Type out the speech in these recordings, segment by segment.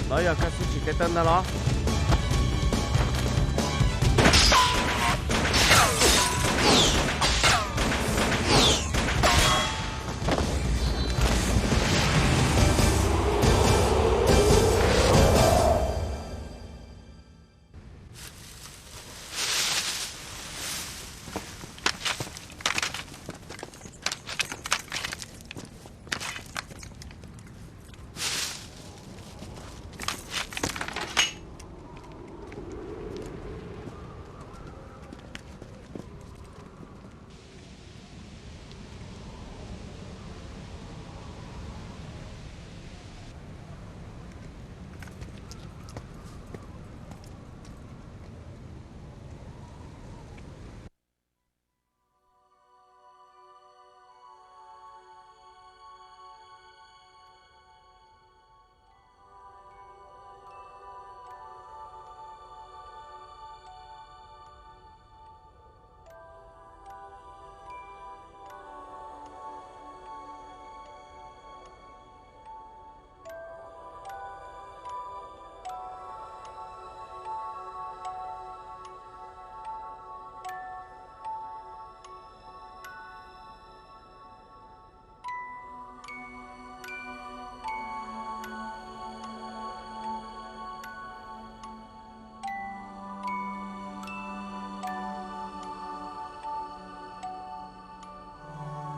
Nov yog koj xwb tsis tej tawb ntag los?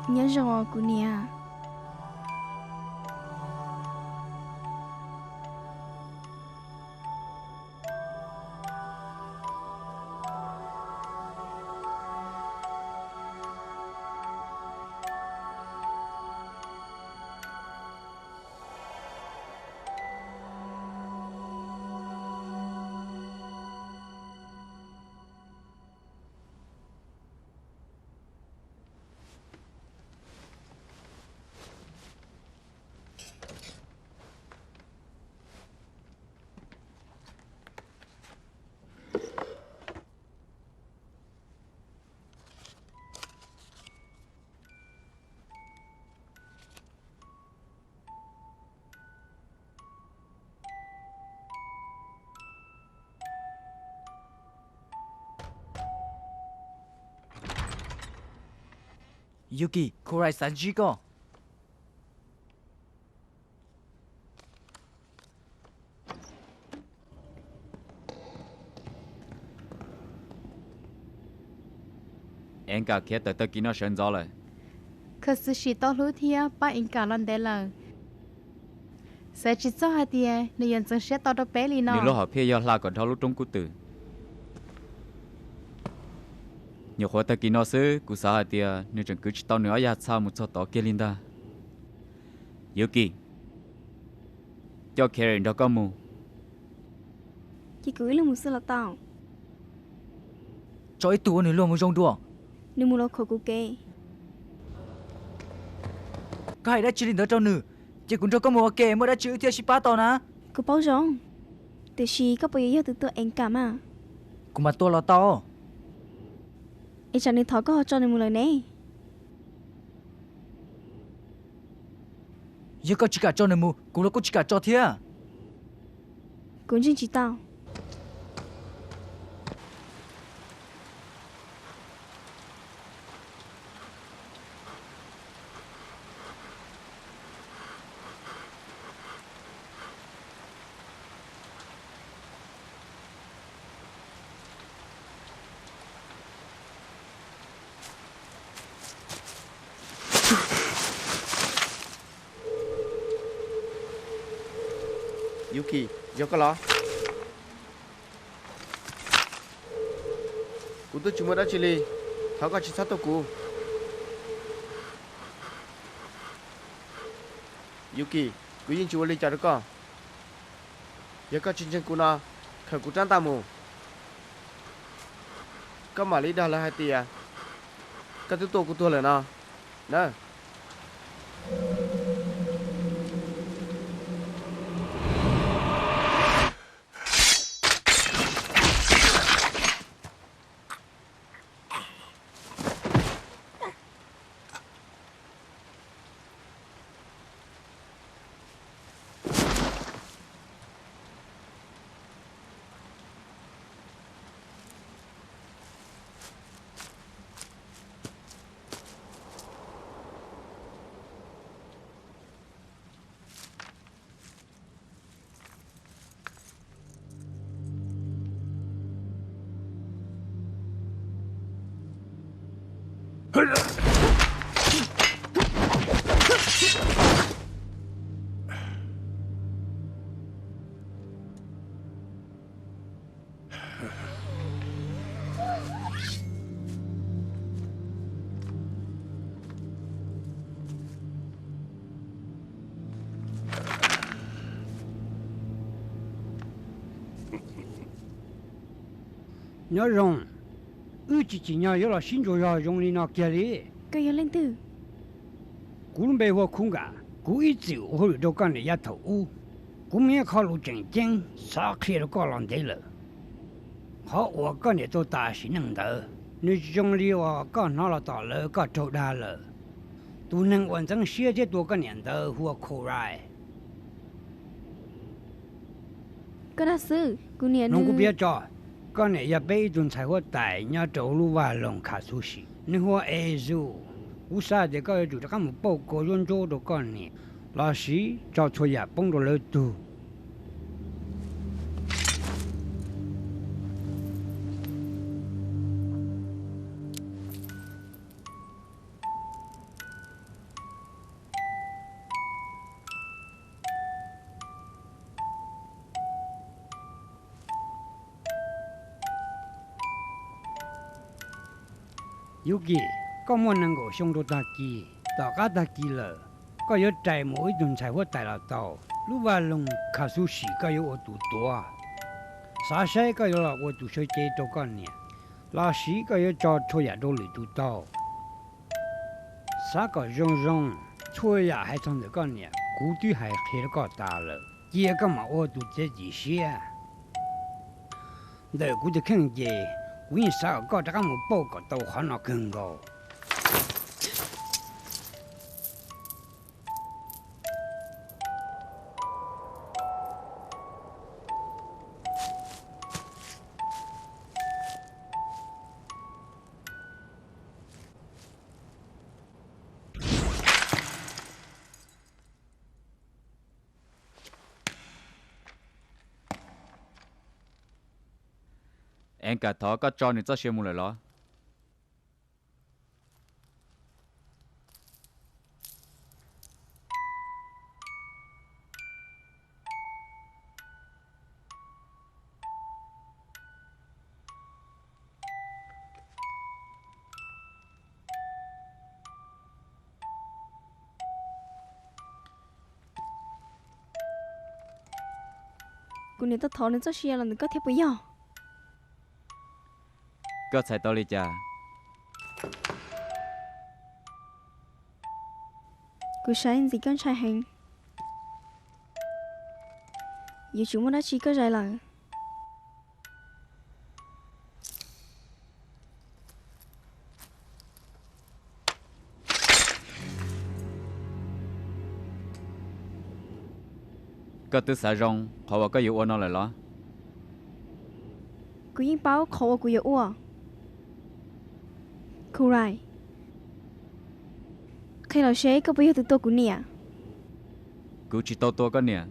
Nyob zoo os kuv niam. Yuki, Kurai xav ntsib koj. Enkas khiav tawm tag kis no sawv ntxov lawm. Koj xwb sim tau hlub thiab pab Enkas los ntev lawm. Xav tsis txog hais tias nws yuav ntxeev siab tau rau peb li no. Nws lub hom phiaj yog hla kom dhau lub roob kub twm. Nyuam qhuav tag kis no xwb kuv xav hais tias nws tseem kwv tsis tau nws ob yag txha mus txog tod kiag li ntag. Yuki, coj Kerry nrog koj mus. Ces kuv ib leeg mus xwb los tau? Tso ib tug ua nws luag mus zoo dua. Nws mus los khuam kuv kev. Koj hais dab tsi li ntawd rau nws? Ces kuv nrog koj mus ua ke, muaj dab tsi wb thiaj sib pab tau na. Kuv paub zoo, tiam sis koj puas yuav yog tus tua Enkas mas? Kuv mam tua los tau. Es tsam nws thov koj ho tso nws mus lawm ne? Yog koj tsis kam tso nws mus, kuv los kuj tsis kam tso thiab. Kuv ntseeg tsis tau. Yuki, yog koj los? Kuv twb tsis muaj dab tsi li, thov koj tsis txhob tuaj kuv. Yuki, kuv yeej tsis ua li cas rau koj. Yog koj tsis ntseeg kuv no, khaws kuv rab ntaj mus. Koj mam li dag lawv hais tias koj twb tua kuv tuag lawm no na. Nyob zoo, wb tsis tsim nyog yuav los sib ntsuas zog zoo li no kiag li. Koj yog leej twg? Kuv lub npe hu ua Khunkas, kuv ib txwm ua hauj lwm rau koj niam yav thaum ub. Kuv muaj ib qho lus tseem ceeb xav qhia rau koj los ntev lawm. Qhov uas koj niam tau tas sim neej ntawd, nws tsis zoo li uas koj hnov los tom lawv koj raug dag lawm. Tus neeg uas ntxeev siab thiab tua koj niam ntawd hu ua Khorai. Koj dag xwb, kuv niam nws... Mloog kuv piav tso, koj niam yog peb ib tug ntxhais huab tais nyob rau lub vaj loog Khaxusis, nws hu ua Ezus. Kuv xav tias koj yuav tsum rov qab mus pauj kua zuab ntsuab rau koj niam, los sis tso txhua yam poob rau lawv tug. Yukis, koj muaj nees nkaum xyoo rau tag kis. Tom qab tag kis lawm, koj yuav rais mus ua ib tug ntxhais huab tais los tau. Lub vaj loog Khaxusis koj yuav ua tus tuav. Xav saib koj yuav los ua tus sawv cev rau koj niam, los sis koj yuav tso txhua yam rau lwm tus tau. Xav kom zoo zoo, txhua yam hais txog ntawm koj niam kuv twb hais qhia rau koj tas lawm. Cia koj mam ua tus txiav txim siab. Ntawm kuv tus kheej ces kuv yeej xav kom koj rov qab mus pauj kom tau qhov no kawg nkaus. Enkas, thov koj tso nws txoj sia mus lawm los? Kuv niam tau thov nws txoj sia los ntawm koj thiab puas yog? Koj txhais tau li cas? Kuv saib ntxim koj ntshai heev. Yuav tsum muaj dab tsi koj zais lawm. Koj twb xav zoo qhov uas koj yuav ua no lawm los? Kuv yeej paub qhov uas kuv yuav ua. Kurai, qhia los seb koj puas yog tus tua kuv niam? Kuv tsis tau tua koj niam.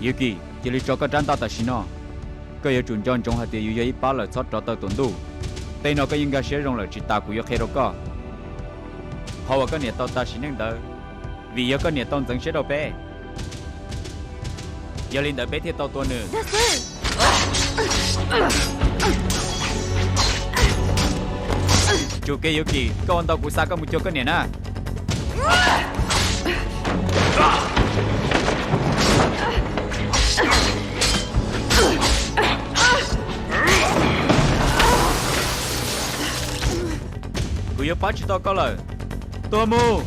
Yuki, cia li tso koj rab ntaj tam sim no. Koj yuav tsum nco ntsoov hais tias yus yog ib pab lawm txhob rov taw tuam ntuj. Tej no koj yeej nkag siab zoo lawm tsis tas kuv yuav qhia rau koj. Qhov uas koj niam tau tas sim neej ntawd, vim yog koj niam tau ntxeev siab rau peb. Yog li ntawd peb thiaj tau tua nws. Tsum kev Yuki, koj ua ntau kuv xa koj mus cuag koj niam na. Kuv yuav pab tsis tau koj lawm. Tuag mus!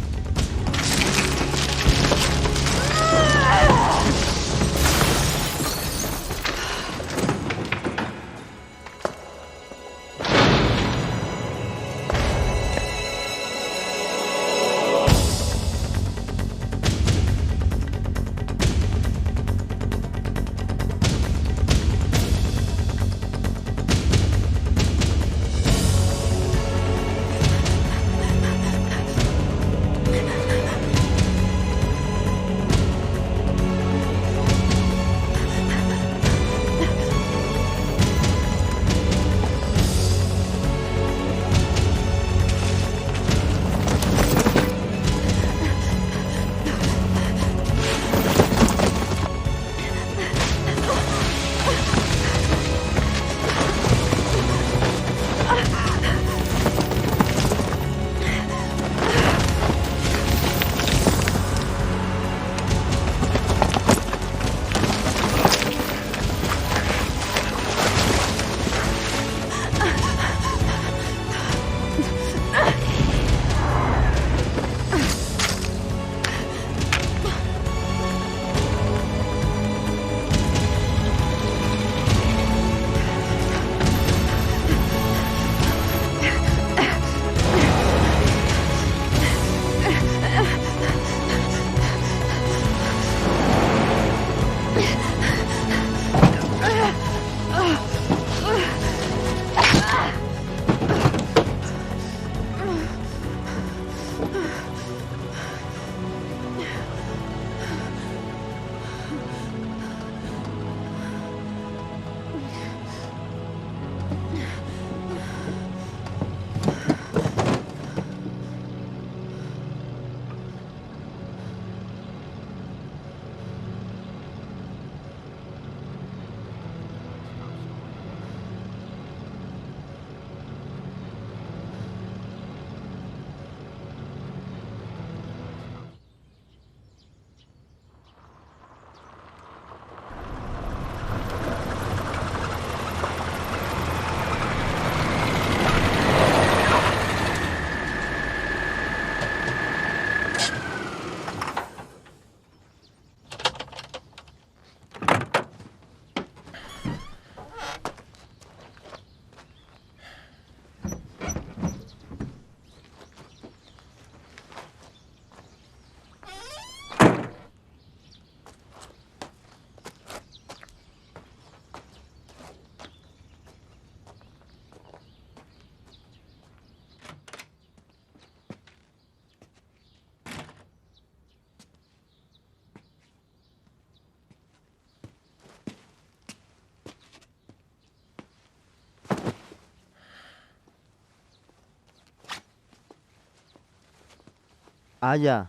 Av yam,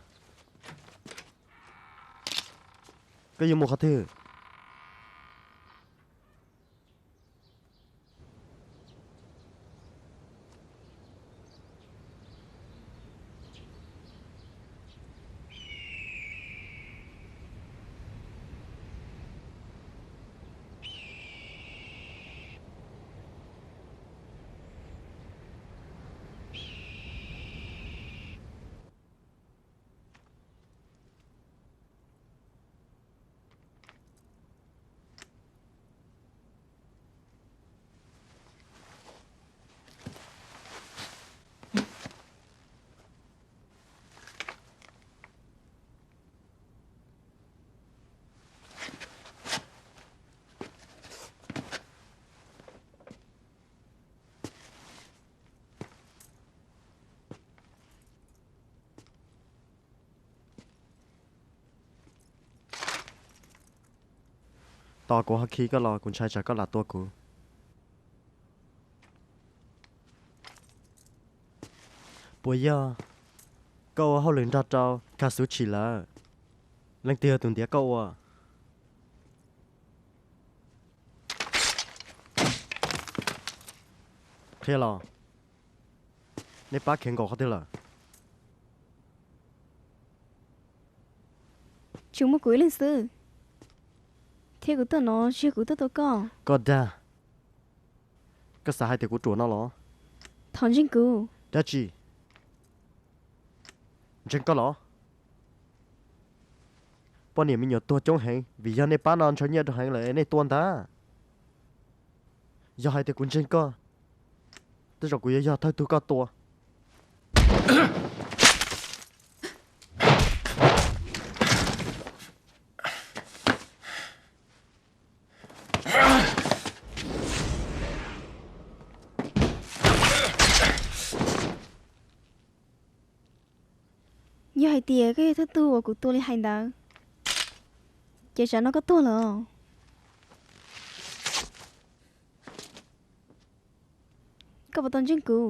koj yuav mus qhov twg? Tos kuv ho khi koj los, kuv ntshai tsam koj lam tua kuv. Puas yog koj ua hauj lwm nrog rau Kazuchi lawm? Leej twg yog tus ntiav koj ua? Qhia los, nej pab khiav nkaum qhov twg lawm? Tsuas muaj kuv ib leeg xwb, thiab kuv tuaj no tsis yog kuv tuaj tua koj. Koj dag. Koj xav hais tias kuv ruam no los? Thov ntseeg kuv. Dab tsi? Ntseeg koj los? Poj niam me nyuam tuag coob heev vim yog nej pab no ntshaw nyiaj rau heev lawm nej tua ntag. Yog hais tias kuv ntseeg koj, tej zaum kuv yuav yog thawj tug koj tua. Yog hais tias koj yog thawj tug uas kuv tua li hais ntawd, ces tsam no koj tuag lawm. Koj puas tau ntseeg kuv?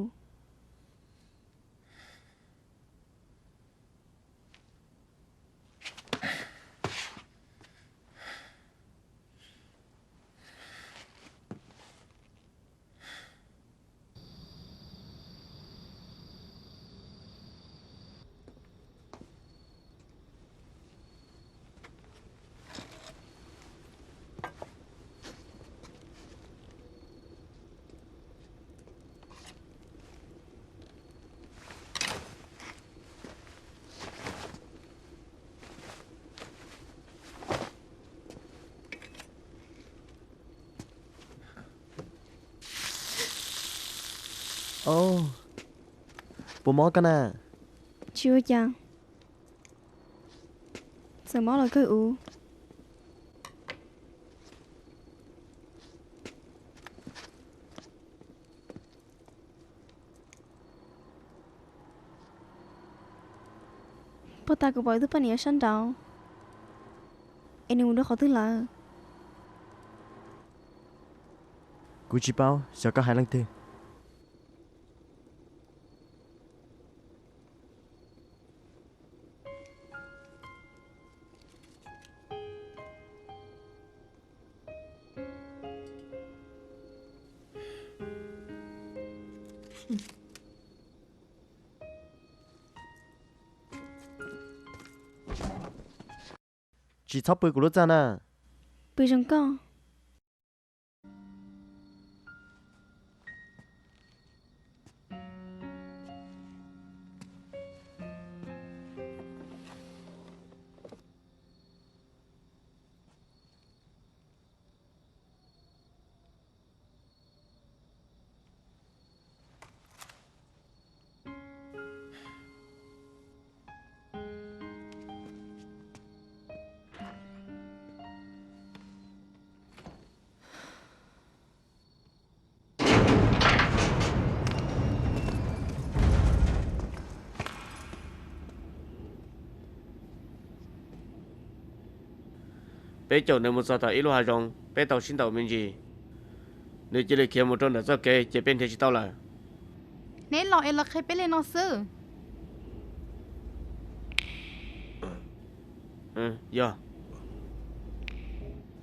Puas mob koj na? Tsis ua cas. Txawm mob los kawg uv. Puag ta kuv pom ib tug poj niam sab nraud, es nws mus rau qhov twg lawm? Kuv tsis paub, xyov koj hais leej twg. Tsis txhob pw kuv lub txaj na. Pw zoo koj. Peb caum nws mus txog tom ib lub hav zoov, peb tau sib ntaus me ntsis. Nws cia li khiav mus rau ntawm txoj kev ces peb nrhiav tsis tau lawm. Neb los es los qhia peb li no xwb. Yog.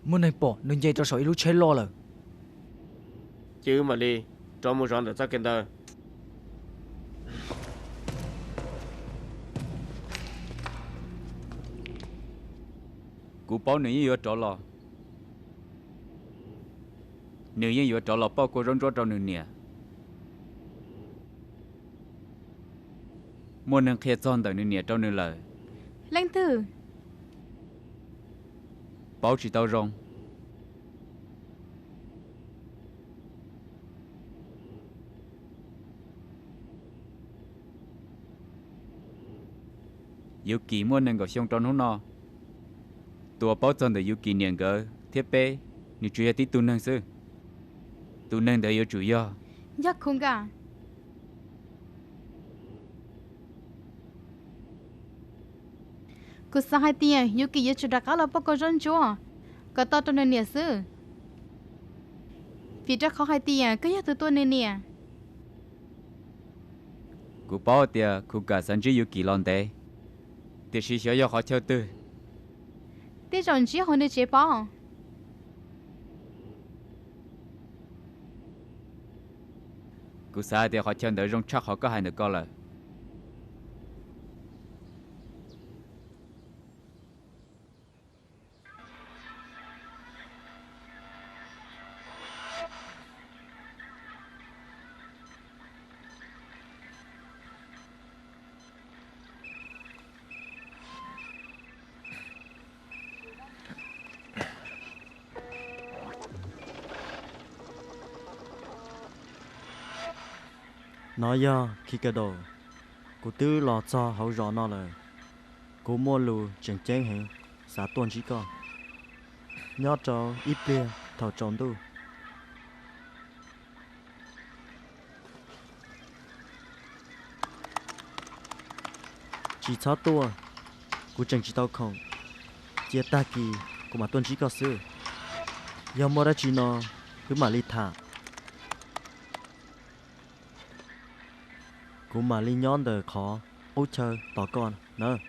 Muaj neeg pom nws nce rau saum ib lub tsheb loj lawm. Ces wb mam li rov mus zov ntawm txoj kev ntawd. Kuv paub nws yeej yuav rov los. Nws yeej yuav rov los pauj kua zaub ntsuab rau nws niam. Muaj neeg qhia txog ntawm nws niam rau nws lawm. Leej twg? Paub tsis tau zoo. Yuki muaj nees nkaum xyoo rau hnub no. Tus uas paub txog ntawm Yuki niam nkawd thiab peb, nws tsuas yog tib tug neeg xwb. Tus neeg ntawd yuav tsum yog, yog Kuga. Kuv xav hais tias Yuki yuav tsum rov qab los pauj kua zaub ntsuab kom tau rau nws niam xwb, vim rau qhov hais tias koj yog tus tua nws niam. Kuv paub tias Kuga xav ntsib Yuki los ntev, tiam sis xyov yog qhov chaw twg. Tej zaum ntsib hauv nws tsev pob. Kuv xav hais tias qhov chaw ntawd zoo tshaj qhov koj hais ntawm ko lawm. No yog Kikado. Kuv twb los txog hauv zos no lawm. Kuv muaj lus tseem ceeb heev xav tuaj ntsib koj, nyob rau ib pliag thaum tsaus ntuj. Tsis txhob tuaj, kuv tseem tsis tau khoom. Cia tag kis kuv mam tuaj ntsib koj xwb. Yog muaj dab tsi no, wb mam li tham. Kuv mam li nyob ntawm qhov qub chaw tos koj nawb.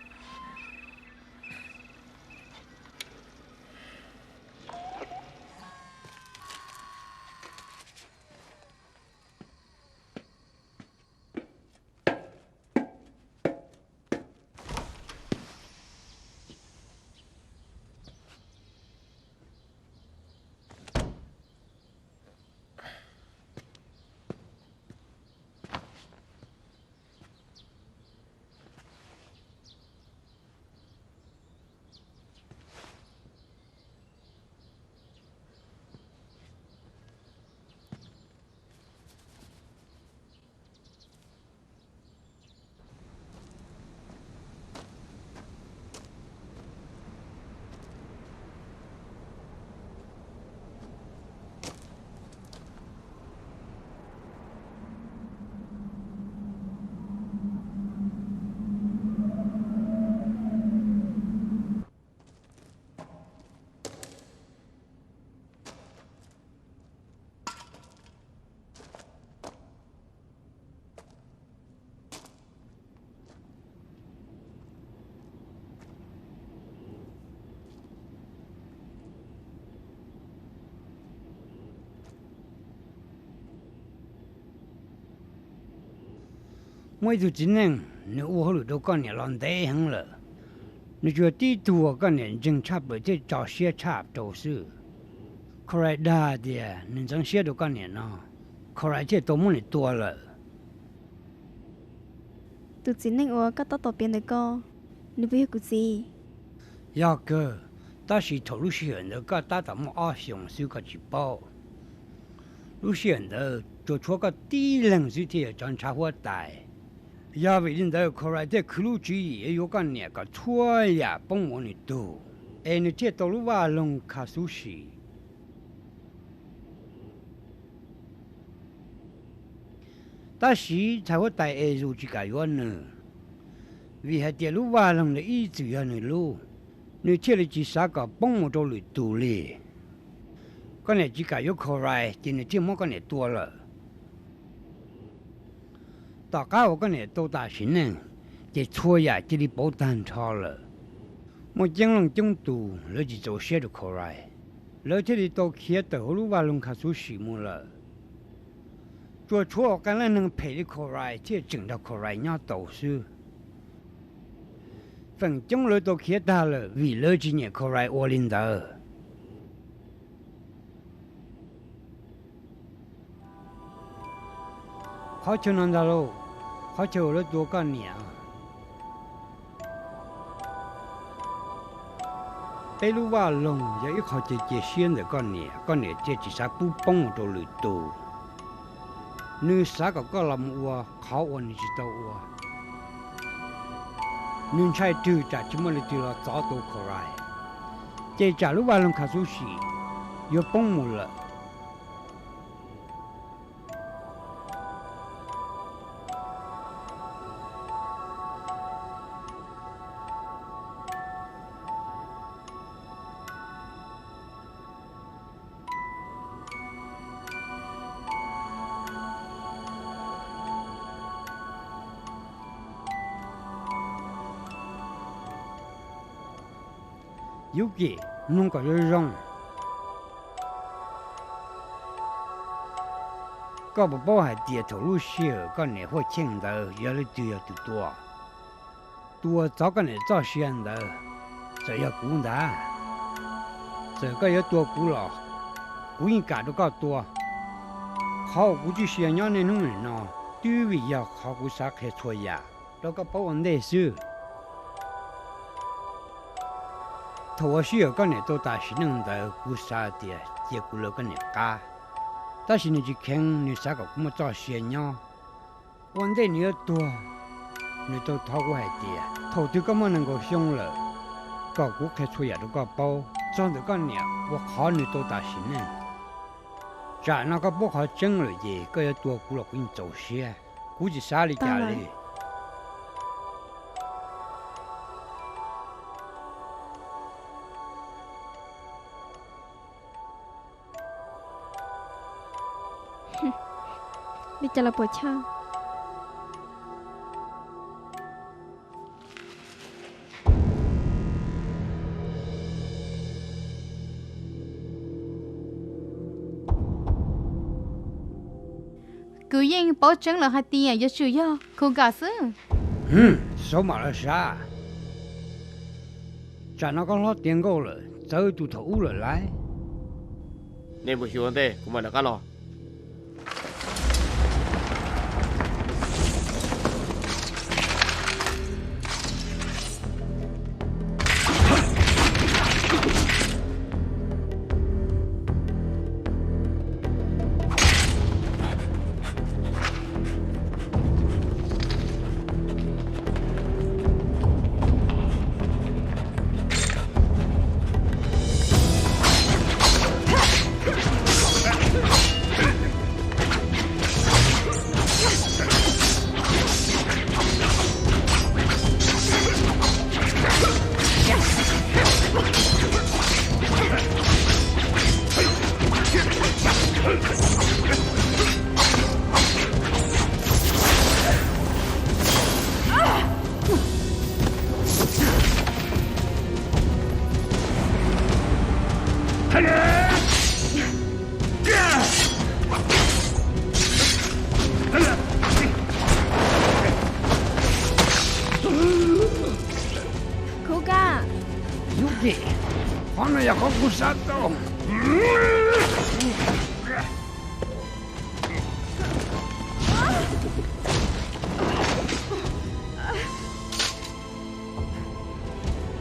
Muaj ib tug txiv neej, nws ua hauj lwm rau koj niam los ntev heev lawm. Nws tsuas yog tib tug uas koj niam ntseeg tshaj plaws thiab tso siab tshaj rau xwb. Korai dag tias nws ntxeev siab rau koj niam no, Korai thiaj tau muab nws tua lawm. Tus txiv neej uas koj tab tom piav ntawm ko, nws puas yog kuv txiv? Yog kawg, tab sis thaum lub sij hawm ntawd koj tab tom muaj ob xyoos xwb koj tsis paub. Lub sij hawm ntawd tsuas tshuav koj tib leeg xwb thiaj yog cov ntshav huab tais. Yog vim li ntawd Korai thiaj khwv lub tswv yim yuav koj niam kom txhua yam poob mus ua nws tug, es nws thiaj tau lub vaj loog Kasushi. Tab sis ntxhais huab tais Ezu tsis kam yuav nws, vim hais tias lub vaj loog ntawd ib txwm yog nws lub, nws thiaj li tsis xav kom poob mus rau lwm tus li. Koj niam tsis kam yuav Korai ces nws thiaj muab koj niam tua lawm. Tom qab uas koj niam tau tas sim neej, ces txhua yam cia li pauv tag nrho lawm. Muaj coob leej coob tus lawv tsis txaus siab rau Khorais, lawv thiaj li tau khiav tawm hauv lub vaj loog Kha Xuv Sim mus lawm. Tsuas tshuav qee leej neeg phem li Khorais thiaj tseem nrog Khorais nyob tau xwb. Feem coob lawv tau khiav tag lawm vim lawv tsis nyiam Khorais ua li ntawd. Qhov chaw no ntag lauj, qhov chaw uas lawv tua koj niam. Peb lub vaj loog yog ib qho cia cia siab ntawm koj niam, koj niam thiaj tsis xav pub poob mus rau lwm tus. Nws xav kom koj los mus ua qhov uas nws tsis tau ua. Nws ntshai rwg tsam tsis muaj leej twg los txov tau Khorais, ces tsam lub vaj loog Kha Xuv Sim yuav poob mus lawm. Yuki, mloog kom zoo zoo. Koj puas paub hais tias thaum lub sij hawm koj niam Huaj Cheej ntawd yog leej twg yog tus tua? Tus uas txov koj niam txoj sia ntawd, txawm yog kuv ntag. Txawm koj yuav tua kuv los kuv yeej kam rau koj tua. Qhov uas kuv txoj sia nyob niaj hnub nim no twb vim yog qhov kuv xav qhia txhua yam rau koj paub ua ntej xwb. Thaum uas sij hawm koj niam tau tas sim neej ntawd kuv xav tias cia kuv lawv koj niam qab, tab sis nws tsis kheev, nws xav kom kuv muaj txoj sia nyob. Ua ntej nws yuav tuag, nws tau thov kuv hais tias thaum twg koj muaj nees nkaum xyoo lawm, kom kuv qhia txhua yam rau koj paub txog ntawm koj niam ua qhov nws tau tas sim neej. Tsam no koj paub qhov tseeb lawm ces koj yuav tua kuv los kuv yeej txaus siab, kuv tsis xav li cas li. Li cas los puas chawj. Kuv yeej paub tseeb lawm hais tias yuav tsum yog Khuv Kam xwb. Xav mam los sav, tsam no koj hlob tiav nkauj lawm, txawv tus thaum ub lawm lauj. Nej mus xyuas ntej, kuv mam rov qab los. Khuv Kam. Yuki, qhov no yog qhov kuv xav tau.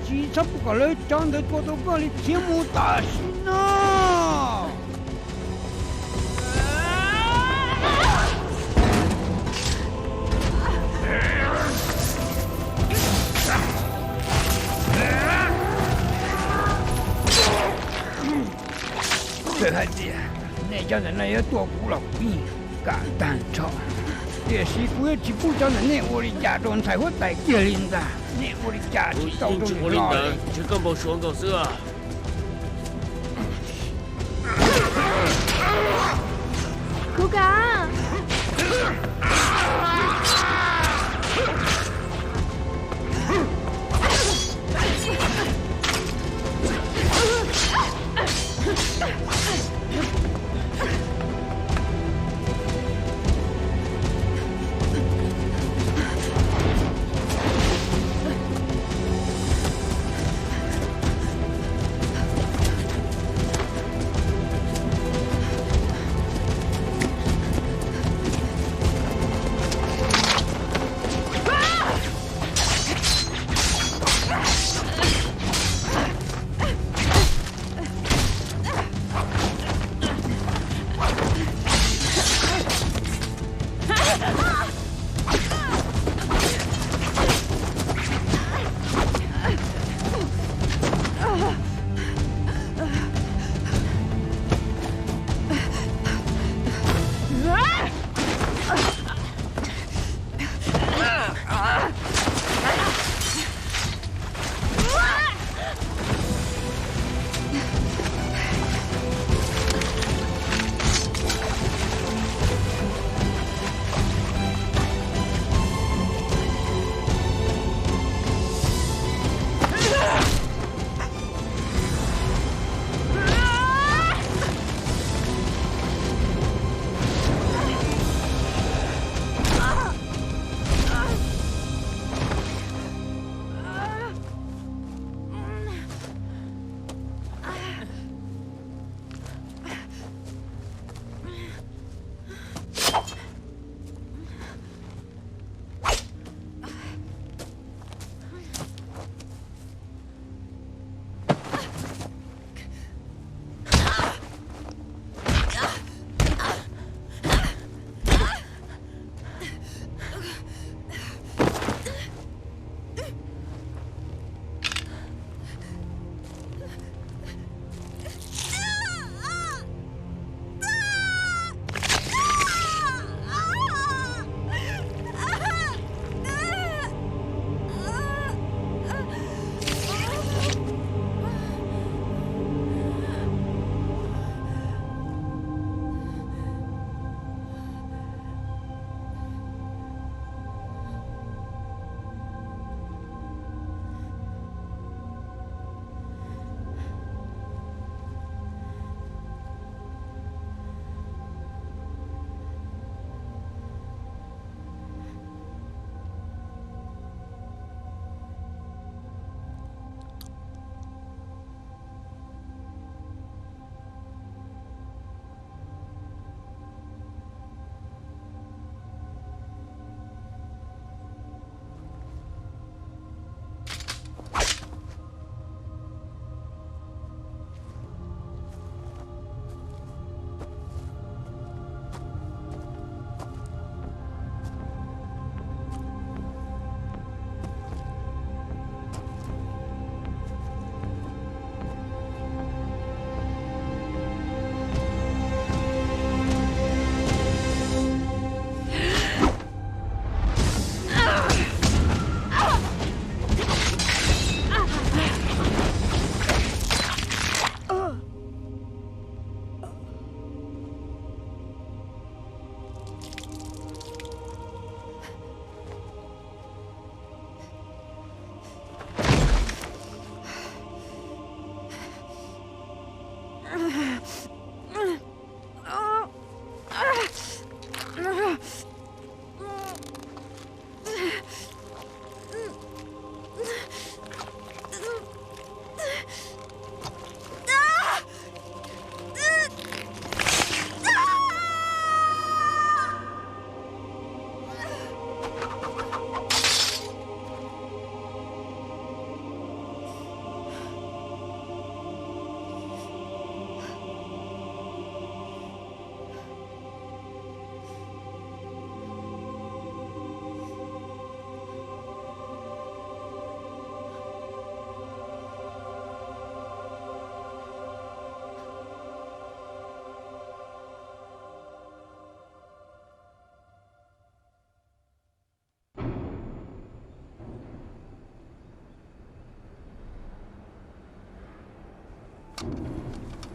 Tsis txhob pub kom lawv cov ntawd tua tau koj li, khiav mus tam sim no. Txawm hais tias nej cov ntawm no yuav tua kuv los kuv yeej kam tag nrho, tiam sis kuv yuav tsis pub cov ntawm nej ua li cas rau ntxhais huab tais kiag li ntag. Nej ua li cas tsis tau rau nws los li. Ntshe koj npau suav nkaus xwb. Khuv Kam.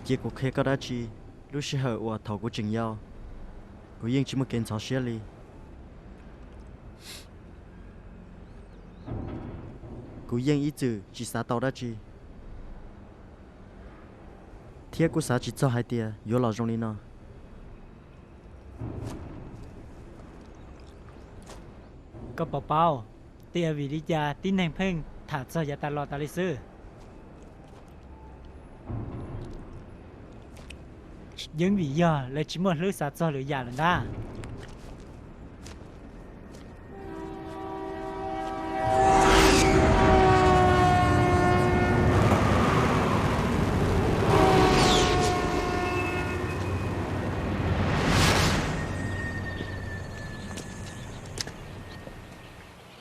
Cia kuv qhia koj dab tsi, lub sij hawm uas thaum kuv tseem yau, kuv yeej tsis muaj kev ntxhov siab li. Kuv yeej ib txwm tsis xav tau dab tsi, thiab kuv xav tsis txog hais tias yuav los zoo li no. Koj puas paub tias vim li cas tib neeg pheej tham txog yav tas los tas li xwb? Yeej vim yog lawv tsis muaj hlwb xav txog lwm yam lawm ntag.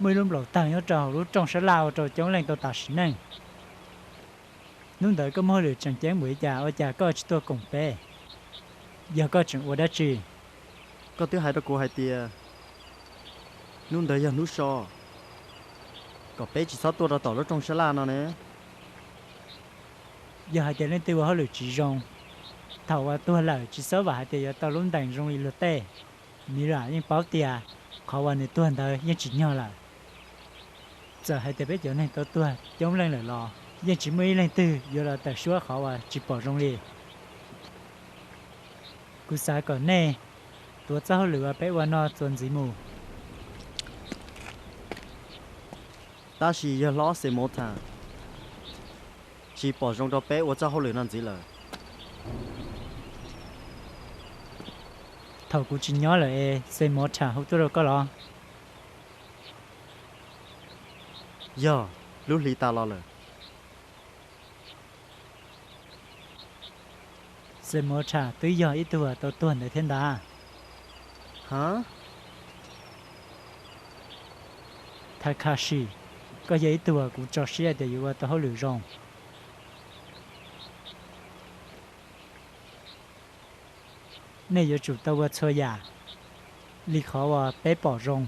Muaj ib lub nplaum tawg nyob rau hauv lub rooj sab laj ua rau coob leej tau tas sim neej. Hnub ntawd koj muaj hauj lwm tseem ceeb npaum li cas ua cas koj tsis tuaj koom peb? Yog koj tseem ua dab tsi? Koj twb hais rau kuv hais tias hnub ntawd yog hnub so, kom peb tsis txhob tuaj rau tom lub rooj sab laj no ne. Yog hais tias leej twg ua hauj lwm tsis zoo, thaum uas tuag lawm tsis txhob vam hais tias yuav tau lub ntees zoo li luag tej. Mira yeej paub tias qhov uas nws tuag ntawd yeej tsis nyog lawm. Txawm hais tias peb cov neeg tau tuag coob leej lawm los yeej tsis muaj ib leeg twg yuav los tawm suab qhov uas tsis pom zoo li. Kuv xav kom nej tuav txoj hauj lwm uas peb ua no txuas ntxiv mus. Tab sis yawg hlob Xemotha tsis pom zoo rau peb ua txoj hauj lwm no ntxiv lawm. Thaum kuv tsis nyob lawm es Xemotha hu tuaj rau koj los? Yog, lub hli tas los lawm. Xemotha twb yog ib tug uas tau tuag ntawd thiab ntag. Ha? Takashi, koj yog ib tug uas kuv tso siab tias yuav ua tau hauj lwm zoo. Nej yuav tsum tau ua txhua yam li qhov uas peb pom zoo.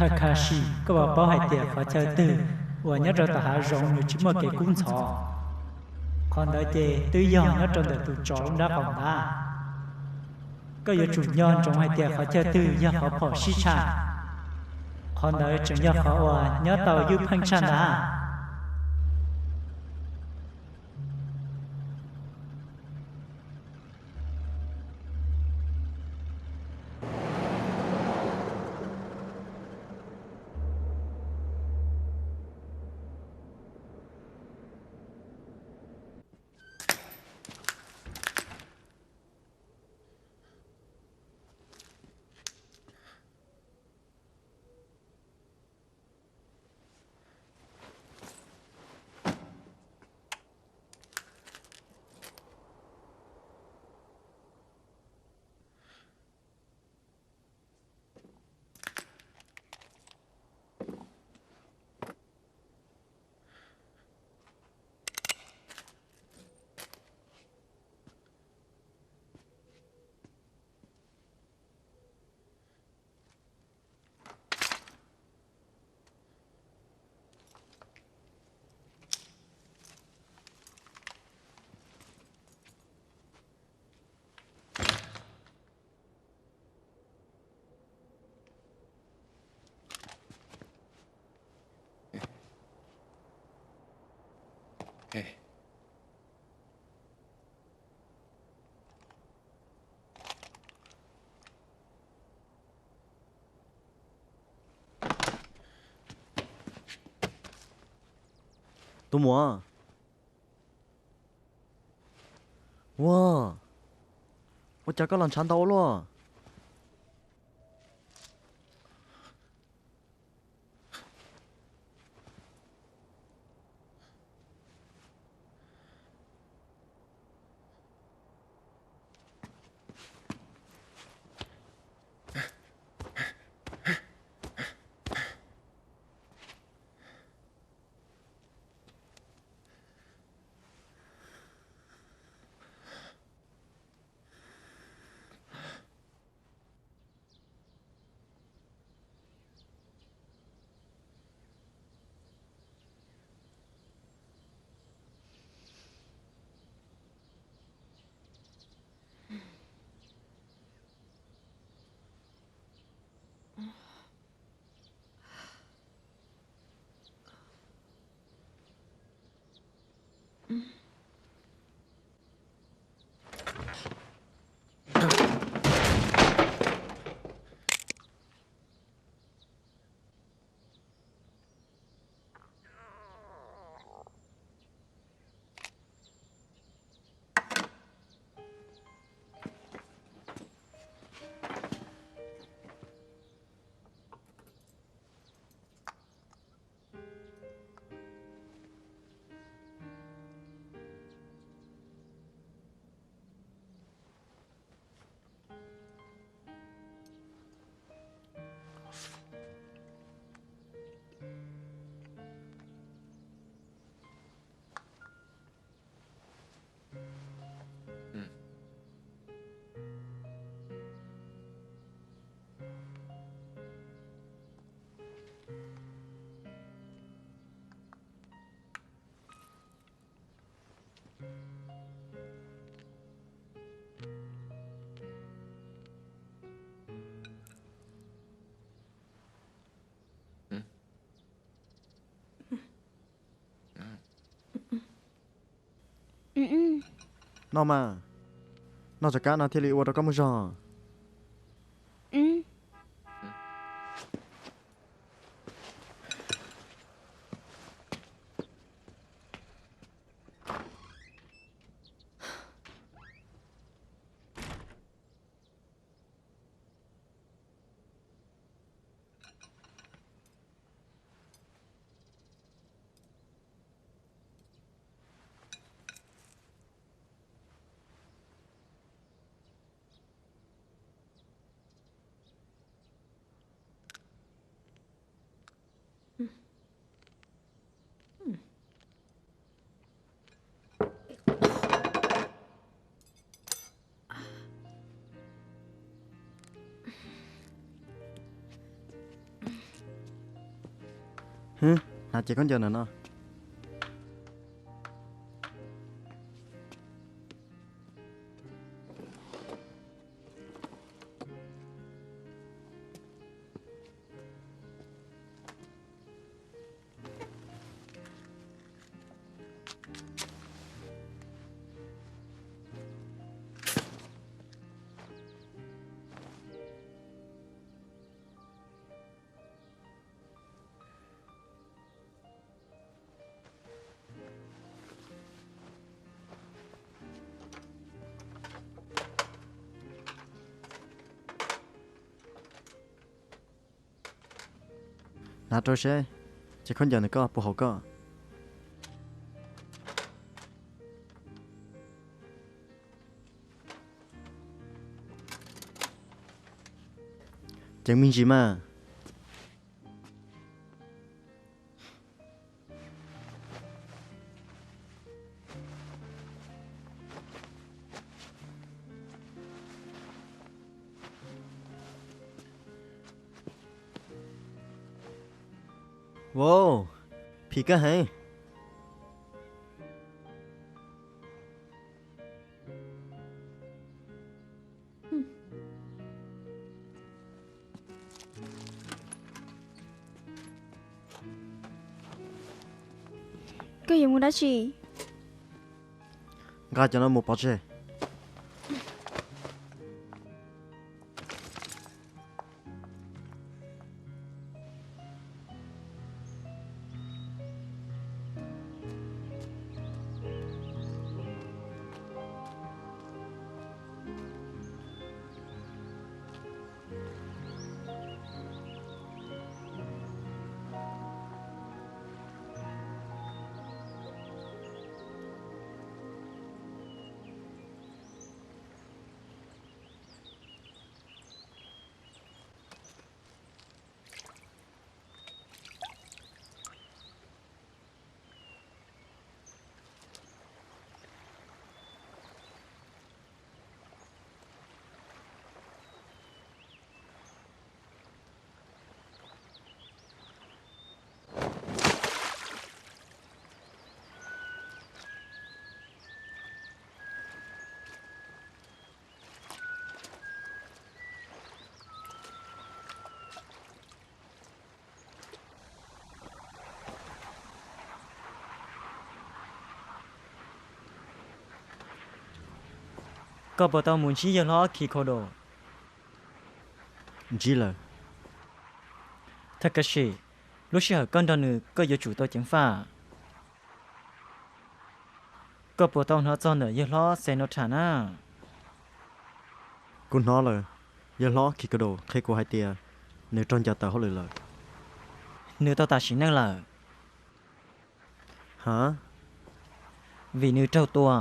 Takashi, koj puas paub hais tias qhov chaw twg uas nyob rau tom hav zoov nws tsis muaj kev kub ntxhov? Qhov ntawd ces twb yog nyob rau ntawm tus tsov lub nrab qaum ntag. Koj yuav tsum nco ntsoov hais tias qhov chaw twg yog qhov phom sib tshaj, qhov ntawd tseem yog qhov uas nyob tau ywj pheej tshaj ntag. Tus muam, ua, ua cas koj los ntshav ntau ua luaj? Noj mas, noj cov kab no thiaj li ua rau koj muaj zog. Hwb, hnav cev khaub ncaws ntawm no. Hnav rau seb cev khaub ncaws ntawm koj puas haum koj. Ceev me ntsis mas. Wow, phim kawg heev. Koj yuav mus dab tsi? Nqa cov no mus pov tseg. Koj puas tau mus ntsib yawg hlob Kikodo? Ntsib lawm. Takashi, lub sij hawm koj nrog nws koj yuav tsum tau ceev faj. Koj puas tau hnov txog ntawm yawg hlob Senotha na? Kuv hnov lawm, yawg hlob Kikodo qhia kuv hais tias nws raug ncaws tawm hauj lwm lawm. Nws tau tas sim neej lawm. Ha? Vim nws raug tua.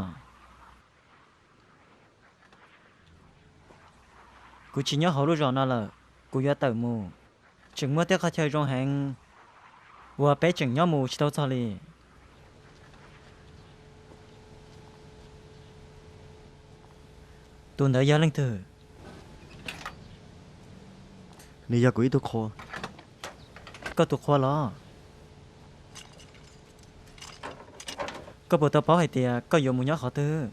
Kuv tsis nyob hauv lub zos no lawm, kuv yuav tawm mus. Tseem muaj tej qhov chaw zoo heev uas peb tseem nyob mus tsis tau txog li. Tus ntawd yog leej twg? Nws yog kuv ib tug qhua. Koj tus qhua los? Koj puas tau paub hais tias koj yuav mus nyob qhov twg?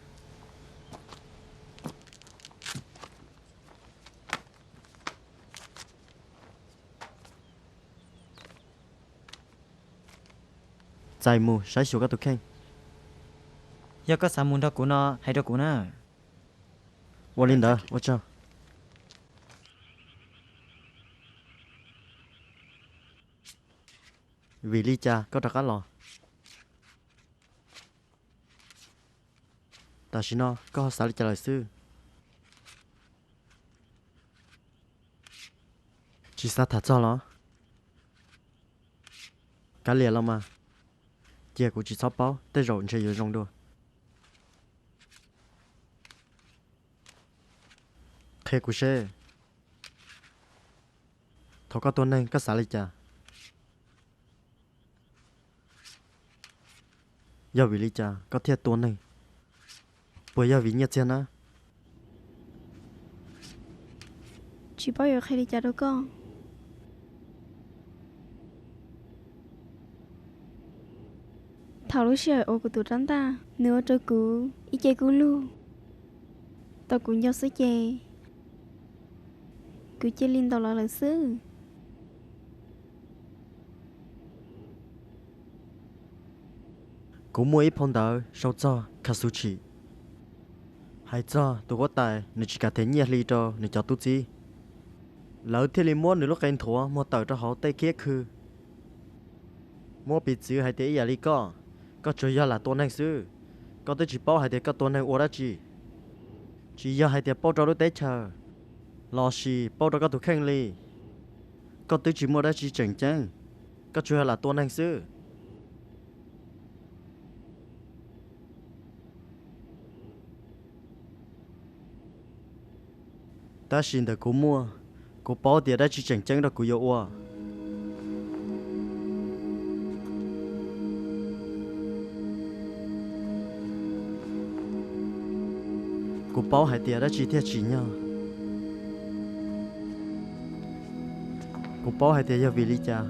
Txais mus saib xyuas koj tus kheej. Yog koj xav mus nrog kuv no, hais rau kuv na. Ua li ntawd, ua tsaug. Vim li cas koj rov qab los? Tam sim no koj ho xav li cas lawm xwb? Tsis xav tham txog los? Kav liam los mas, cia kuv tsis txhob paub, tej zaum ntshe yuav zoo dua. Qhia kuv seb, thaum koj tua neeg koj xav li cas? Yog vim li cas koj thiaj tua neeg? Puas yog vim nyiaj txiag na? Tsis paub yuav qhia li cas rau koj. Thaum lub sij hawm uas kuv tus rab ntaj nws ua rau kuv ib ce kub lug, tau kuv nco xwb ces kuv cia li ntaus los lawm xwb. Kuv muaj ib phau ntawv sau txog Kazuchi, hais txog tus huab tais nws tsis kam them nyiaj hli rau nws cov tub txib, lawv thiaj li muab nws lub qe nthuav muag tawm rau hauv tej kiab khw. Muab piv txwv hais tias ib yam li koj, koj tsuas yog lam tua neeg xwb, koj twb tsis paub hais tias koj tua neeg ua dab tsi. Tsis yog hais tias pauj rau lub teb chaws, lossis pauj rau koj tus kheej li. Koj twb tsis muaj dab tsi tseem ceeb, koj tsuas yog lam tua neeg xwb. Tab sis ntawm kuv muaj, kuv paub tias dab tsi tseem ceeb rau kuv yuav ua. Kuv paub hais tias dab tsi thiaj tsim nyog. Kuv paub hais tias yog vim li cas,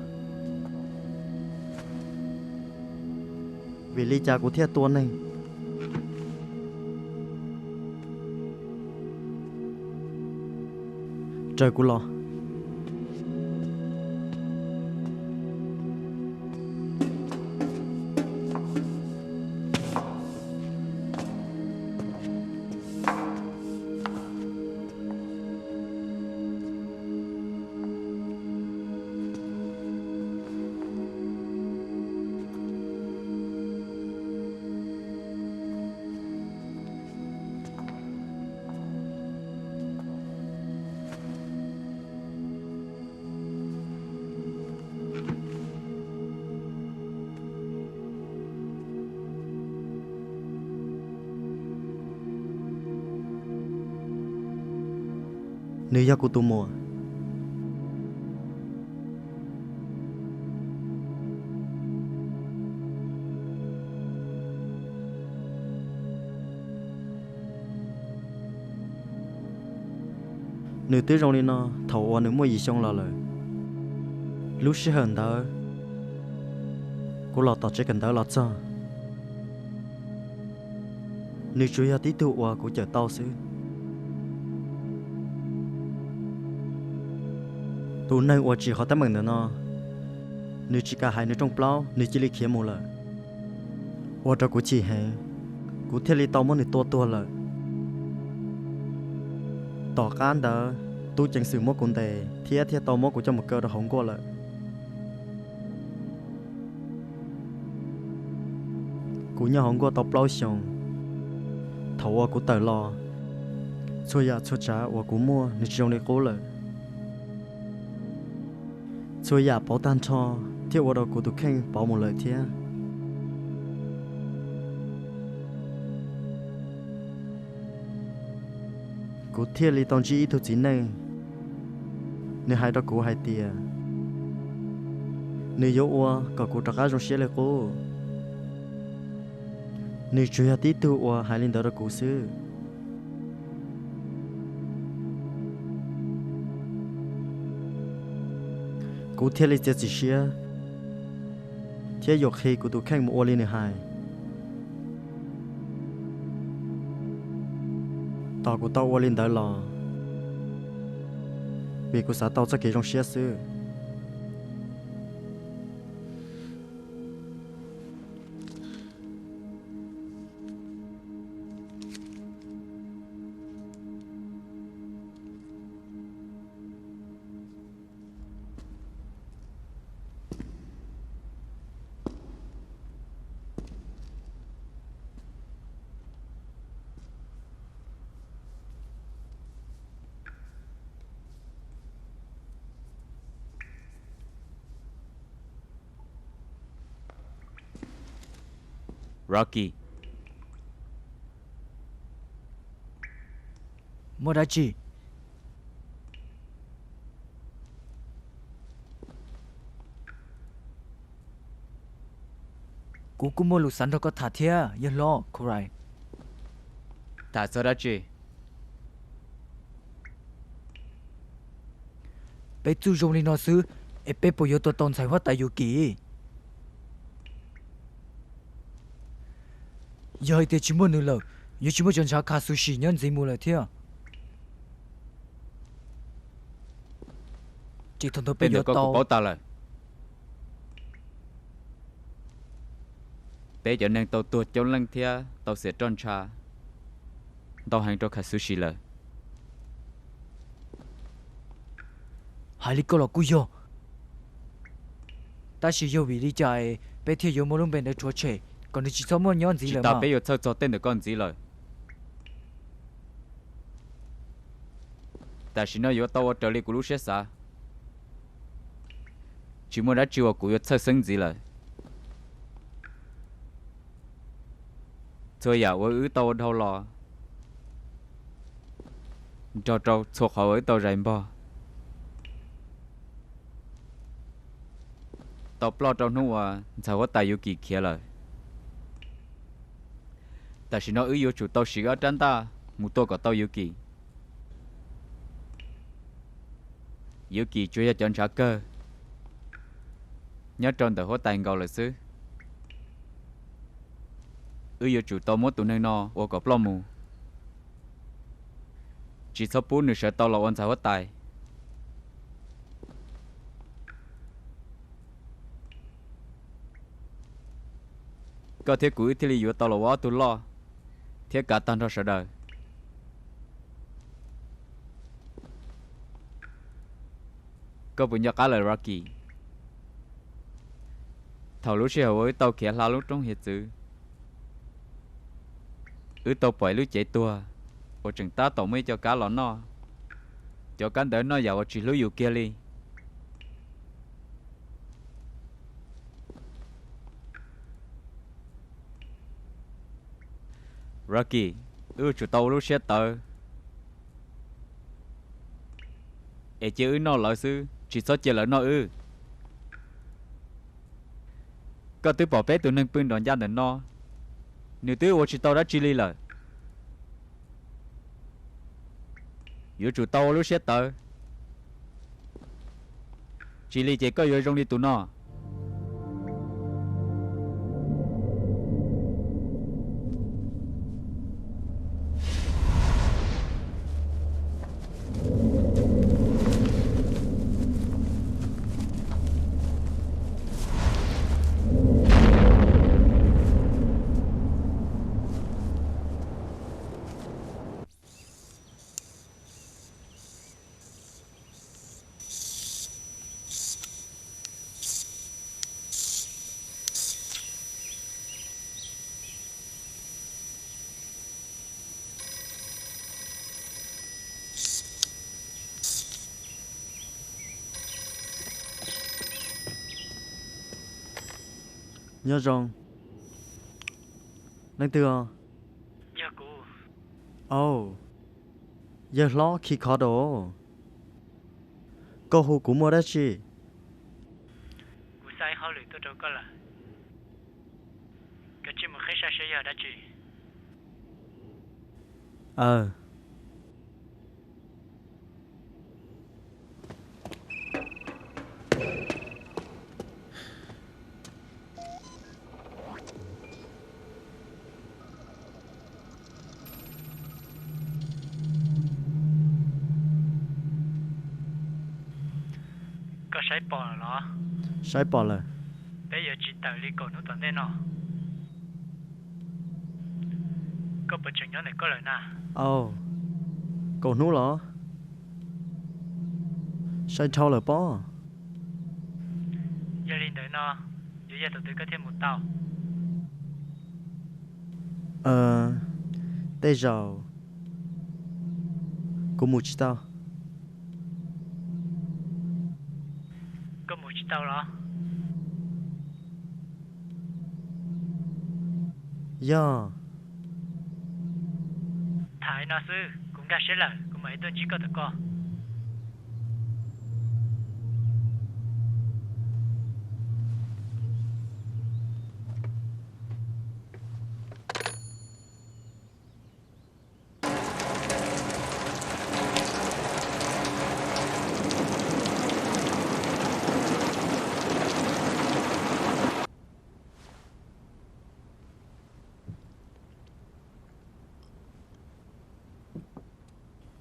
vim li cas kuv thiaj tua neeg. Raws kuv los. Nws yog kuv tus muam. Nws twb zoo li no thaum uas nws muaj yim xyoo los lawm. Lub sij hawm ntawd, kuv los tom tsev kawm ntawv los txog. Nws tsuas yog tib tug uas kuv cawm tau xwb. Tus neeg uas tsim qhov teeb meem ntawm no, nws tsis kam hais nws rooj plaub, nws cia li khiav mus lawm. Ua rau kuv chim heev, kuv thiaj li tau muab nws tua tuag lawm. Tom qab ntawd, tub ceev xwm muab kuv ntes thiab thiaj tau muab kuv coj mus kaw rau hauv nkuaj lawm. Kuv nyob hauv nkuaj tau plaub xyoos. Thaum uas kuv tawm los, txhua yam txhua tsav uas kuv muaj nws tsis zoo li qub lawm. Txhua yam pauv tag nrho thiab ua rau kuv tus kheej pauv mus lawm thiab. Kuv thiaj li tau ntsib ib tug txiv neej, nws hais rau kuv hais tias nws yuav ua kom kuv rov qab zoo siab li qub. Nws tsuas yog tib tug uas hais li ntawd rau kuv xwb. Kuv thiaj li txiav txim siab thiab yuam qhia kuv tus kheej mus ua li nws hais. Tos kuv tau ua li ntawd los vim kuv xav tau txoj kev zoo siab xwb. Rocky, muaj dab tsi? Kuv kuj muaj lus xav nrog koj tham thiab, yawg hlob Corey. Tham txog dab tsi? Peb txuj zoo li no xwb, es peb puas yuav tua tau ntxhais huab tais Yuki? Yog hais tias tsis muaj nws lawm, yuav tsis muaj cov ntshav kha xuv sim nyob ntxiv mus lawm thiab. Ces thaum ntawd peb yuav tau. Paub tas lawm. Peb cov neeg tau tuag coob leej thiab tau xiam roj ntsha ntau heev rau kha xuv sim lawm. Hais li koj los kuj yog, tab sis yog vim li cas es peb thiaj yuav muab lub npe ntawd rhuav tshem kom nws tsis txhob muaj nyob ntxiv lawm? Tsis tas peb yuav txhawj txog tej ntawm koj ntxiv lawm. Tam sim no yuav tau ua raws li kuv lub siab xav. Tsis muaj dab tsi uas kuv yuav txhawj xeeb ntxiv lawm. Txhua yam uas wb tau ua dhau los, nrog rau txhua qhov uas wb tau zais npog, tau ploj rau hnub uas ntxhais huab tais Yuki khiav lawm. Tam sim no wb yuav tsum tau siv ob rab ntaj mus tua kom tau Yuki. Yuki tsuas yog cov ntshav kawg nyob rau ntawm huab tais nkaus lawm xwb. Wb yuav tsum tau muab tus neeg no ua kom ploj mus, tsis txhob pub nws sawv tau los ua ntxhais huab tais. Koj thiab kuv wb thiaj li yuav tau los ua ob tug loj thiab kav tag nrho sawv daws. Koj puas nco qab lawm Rocky? Thaum lub sij hawm uas wb tau khiav hla lub roob hiav txwv, wb tau pom ib lub cev tuag uas tseem tab tom muaj ib co kab los noj. Cov kab ntawd noj yam uas tsis hlub yus kiag li. Rocky, wb yuav tsum tau ua lub siab tawv es cia wb noj lawv xwb, tsis txhob cia lawv noj wb. Koj twb pom peb tus neeg pw nrov ncaj ntawm no, nws twb ua tsis tau dab tsi li lawm. Yuav tsum tau ua lub siab tawv, tsis li ces koj yuav zoo li tus no. Nyob zoo. Leej twg os? Yog kuv. Au, yawg hlob Khi Kho Dos. Koj hu kuv muaj dab tsi? Kuv xa ib hauj lwm tuaj rau koj lawm. Koj cia li mus qhib saib seb yog dab tsi. Aw. Koj saib pom los? Saib pom lawm. Peb yuav tsis tawm li kaum hnub tom ntej no. Koj puas tseem nyob ntawm koj lawm na? Au, kaum hnub los? Sai dhau lawm pob. Yog li ntawd no, yuav yog thaum twg koj thiaj mus tau? Tej zaum kuv mus tsis tau. Koj mus tsis tau los? Yog. Tham li no xwb, kuv nkag siab lawm, kuv mam li tuaj ntsib koj tom ko.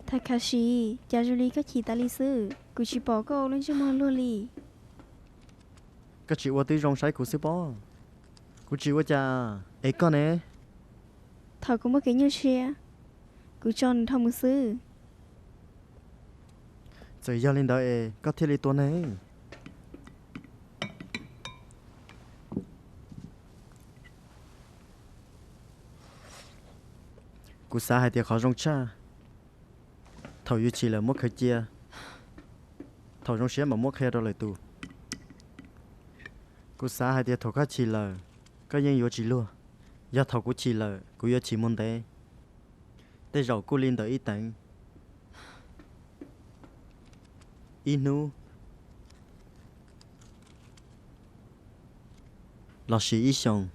Takashi, cas zoo li koj chim tas li xwb? Kuv tsis pom koj ua lub ntsej muag luag li. Koj tsis ua twb zoo saib kuv xwb pob. Kuv tsis ua cas. Es koj ne? Thaum kuv muaj kev nyuaj siab, kuv tso nws dhau mus xwb. Txawm yog li ntawd es koj thiaj li tua neeg? Kuv xav hais tias qhov zoo tshaj, thaum yus chim lawm muab khaws cia, thaum zoo siab mam muab qhia rau lwm tus. Kuv xav hais tias thaum koj chim lawm, koj yeej yuav tsis luag. Yog thaum kuv chim lawm, kuv yuav chim mus ntev. Tej zaum kuj li ntawm ib teev, ib hnub, los sis ib xyoos.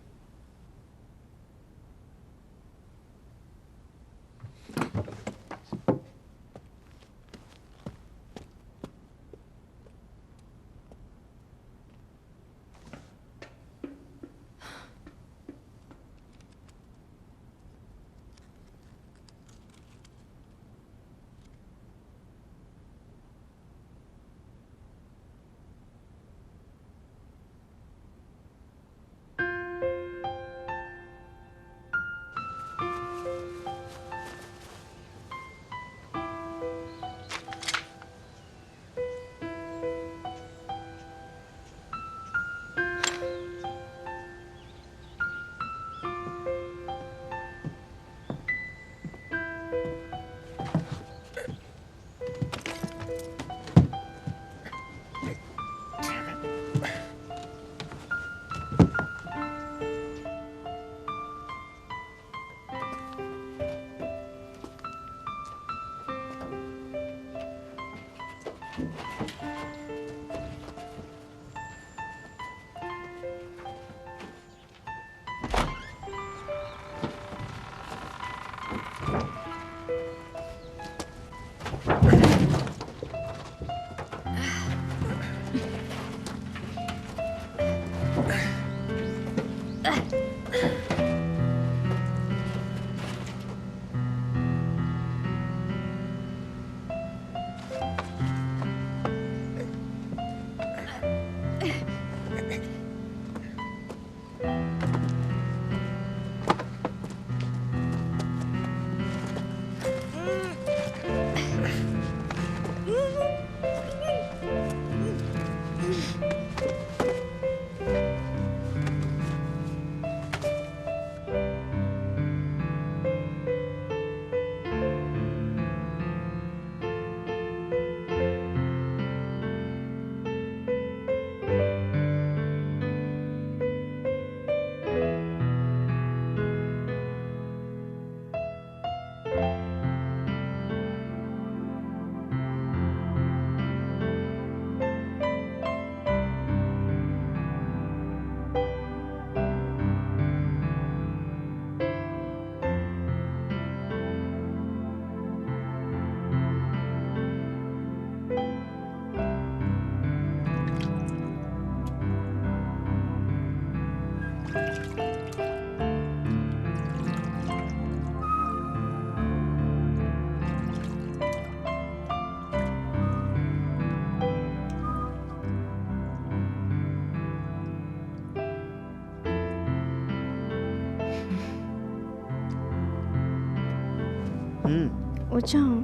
Ua tsaug.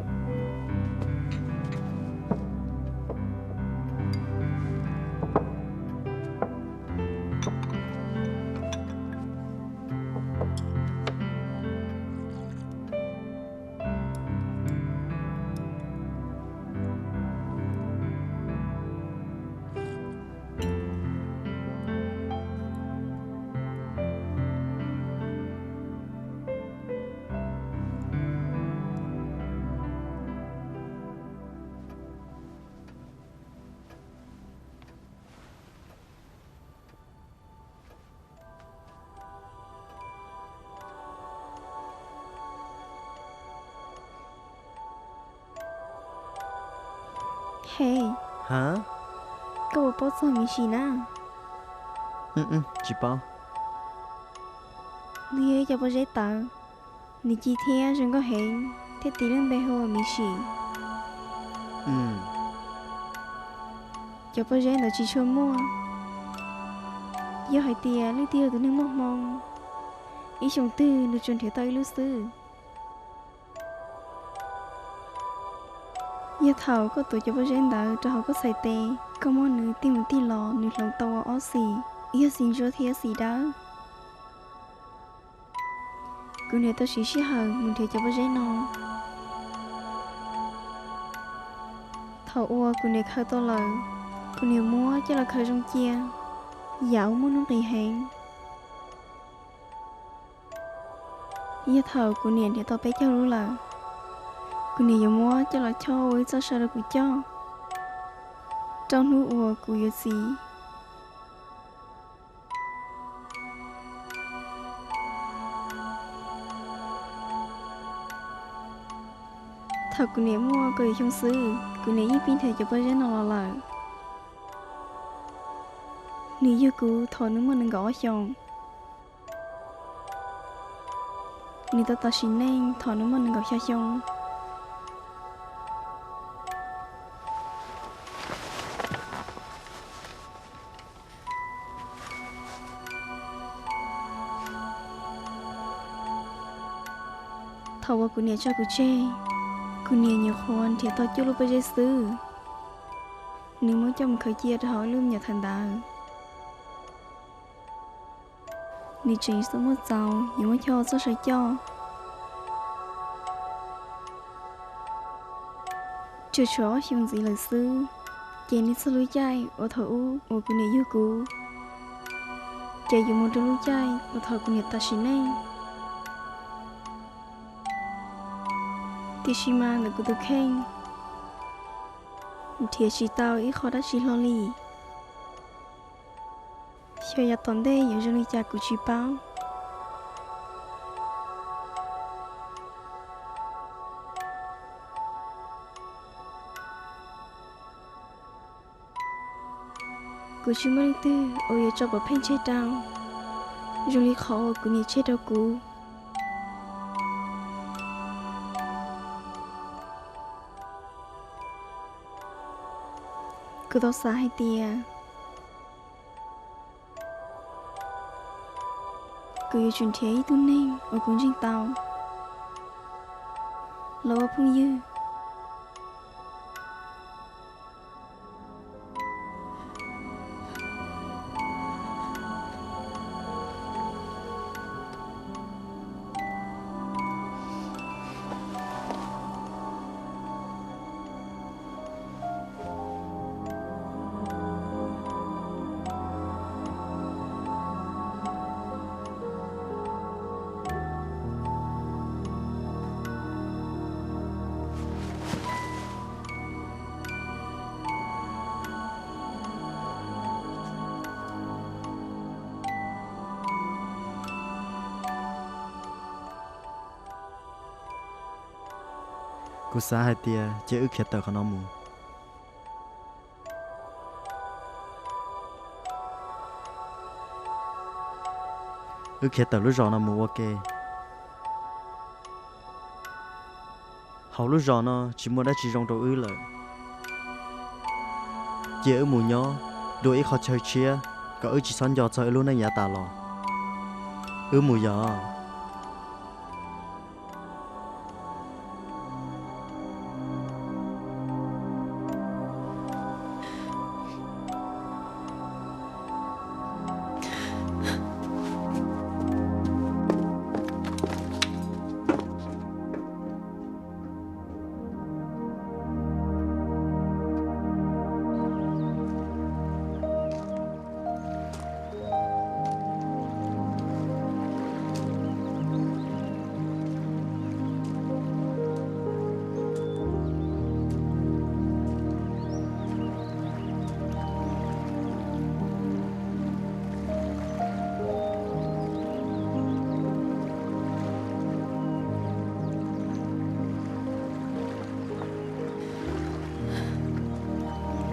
He, koj puas paub txog Miv Sim na? Tsis paub. Nws yog ib co pob zeb tawv, nws ci thiab zoo nkauj heev thiab tis lub npe hu ua Miv Sim. Cov pob zeb ntawd tsis tshua muaj. Yog hais tias leej twg yog tus neeg muaj hmoo, ib xyoo twg nws tsuas nrhiav tau ib lub xwb. Yog thaum koj tuav cov pob zeb ntawd rau hauv koj txhais tes, koj muab nws tig mus tig los nws hloov tau ua ob xim, yog xim ntsuab thiab xim dawb. Kuv niam tau siv sij hawm mus nrhiav cov pob zeb no. Thaum uas kuv niam khaws tau lawm, kuv niam muab coj los khaws zoo cia, yam uas muaj nuj nqis heev. Yog thaum kuv niam nrhiav tau peb caug lub lawm, kuv niam yuav muab coj los chob ua ib txoj saw rau kuv coj rau hnub uas kuv yuav txiv. Thaum kuv niam muaj kaum yim xyoo xwb, kuv niam yeej pib nrhiav cov pob zeb no los lawm. Nws yug kuv thaum nws muaj nees nkaum ob xyoos. Nws tau tas sim neej thaum nws muaj nees nkaum xya xyoo. Thaum uas kuv niam tso kuv tseg, kuv niam nyuam qhuav nrhiav tau cuaj lub pob zeb xwb. Nws muab coj mus khaws cia rau hauv ib lub me nyuam thawv ntawd. Nws tseem muaj txaus yuav muab chob ua txoj saw coj. Tsuas tshuav ob xyoos ntxiv lawm xwb, ces nws txog lub caij uas thaum ub uas kuv niam yug kuv, ces yuav mus rau lub caij uas thaum kuv niam tas sim neej. Tiam sis mas ntawm kuv tus kheej, nrhiav tsis tau ib qho dab tsi hlo li. Xyov yav tom ntej yuav zoo li cas kuv tsis paub. Kuv tsis muaj leej twg uas yuav tso pov pheej tseg rau, zoo li qhov uas kuv niam tseg rau kuv. Kuv tau xav hais tias kuv yuav tsum nrhiav ib tug neeg uas kuv ntseeg tau los ua phooj ywg. Kuv xav hais tias cia wb khiav tawm qhov no mus. Wb khiav tawm lub zos no mus ua ke. Hauv lub zos no tsis muaj dab tsi zoo rau wb lawm. Cia wb mus nyob dua ib qho chaw tshiab kom wb tsis txhob nco txog wb lub neej yav tas los. Wb mus yom.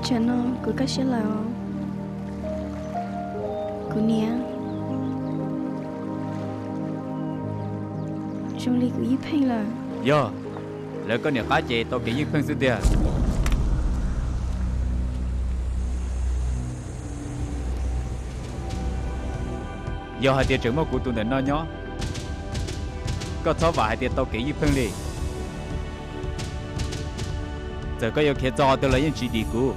Tsam no kuv kaj siab lawm os. Kuv niam, zoo li kuv ywj pheej lawm. Yog, lawv koj niam qab ces tau kev ywj pheej xwb tiag. Yog hais tias tseem muaj kuv tus ntawm no nyob, koj txhob vam hais tias tau kev ywj pheej li. Txawm koj yuav khiav txog twg los yeej tsis dim kuv.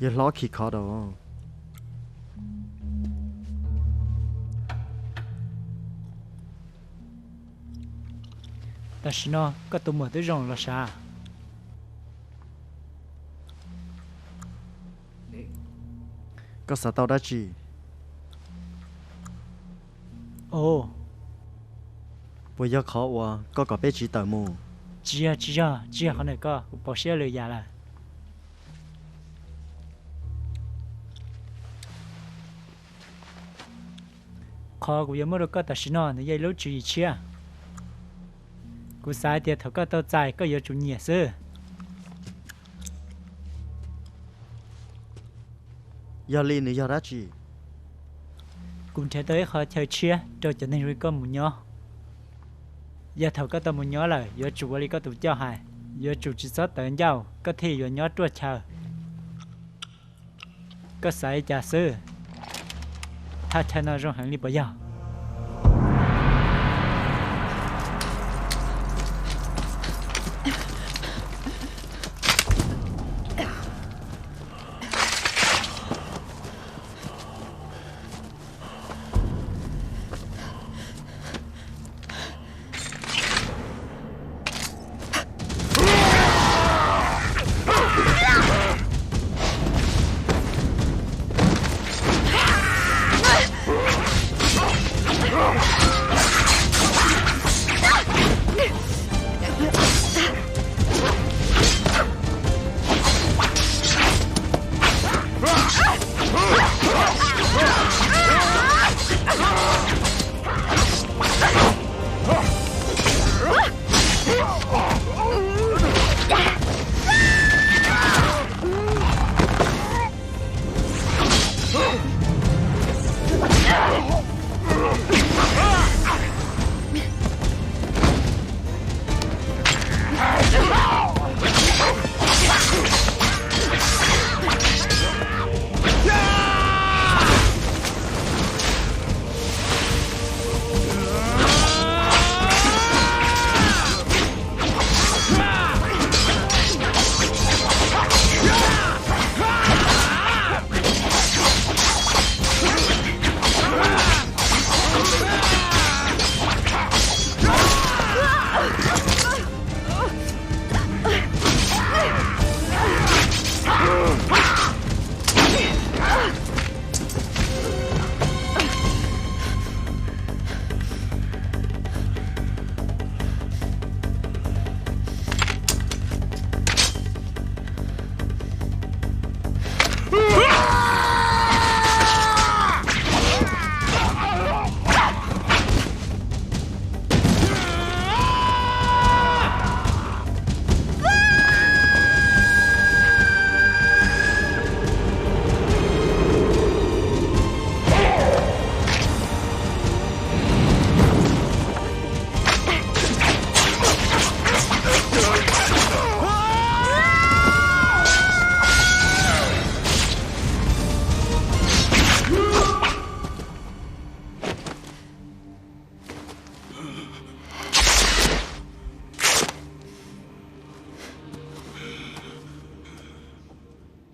Yog hlob khi khov da. Tam sim no koj tus muam twb zoo los sav? Koj xav tau dab tsi? Ov, puas yog qhov uas koj kom peb tsiv tawm mus? Tsis yog, tsis yog, tsis yog qhov ntawm koj, kuv pauv siab lwm yam lawm. Qhov kuv yuav muab rau koj tam sim no nws yog ib lub tswv yim tshiab. Kuv xav hais tias thaum koj tau txais koj yuav tsum nyiam xwb. Yog li nws yog dab tsi? Kuv nrhiav tau ib qhov chaw tshiab rau cov neeg zoo li koj mus nyob. Yog thaum koj tau mus nyob lawm yuav tsum ua li koj tus coj hais, yuav tsum tsis txhob tawv ncauj koj thiaj yuav nyob ruaj chaw. Koj xav li cas xwb? Thaj chaw no zoo heev li puas yog?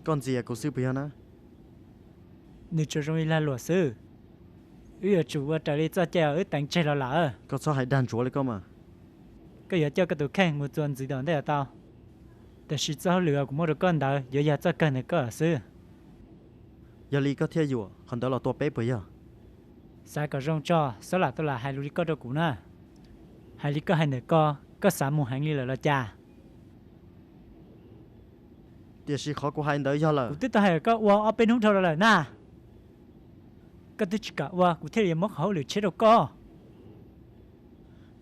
Koj ntxias kuv xwb puas yog na? Nws tsuas zoo li lag luam xwb. Wb yuav tsum ua raws li txoj cai uas wb teev tseg los lawm. Koj txhob hais dag ntsuav li koj mas. Koj yuav coj koj tus kheej mus txuas ntxiv tom ntej los tau, tiam sis txoj hauj lwm uas kuv muab rau koj ntawd yuav yog txoj kawg ntawm koj xwb. Yog li koj thiaj yuam qhov ntawd los tua peb puas yog? Xav kom zoo tso, xob lam tau lam hais lus li koj rau kuv na. Hais li koj hais ntawm ko, koj xav mus heev li lawm los cas? Tiam sis qhov kuv hais ntawd yog lawm. Kuv twb tau hais kom koj ua ob peb hnub dhau los lawm na. Koj twb tsis kam ua, kuv thiaj li yuav muab qhov hauj lwm tshiab rau koj.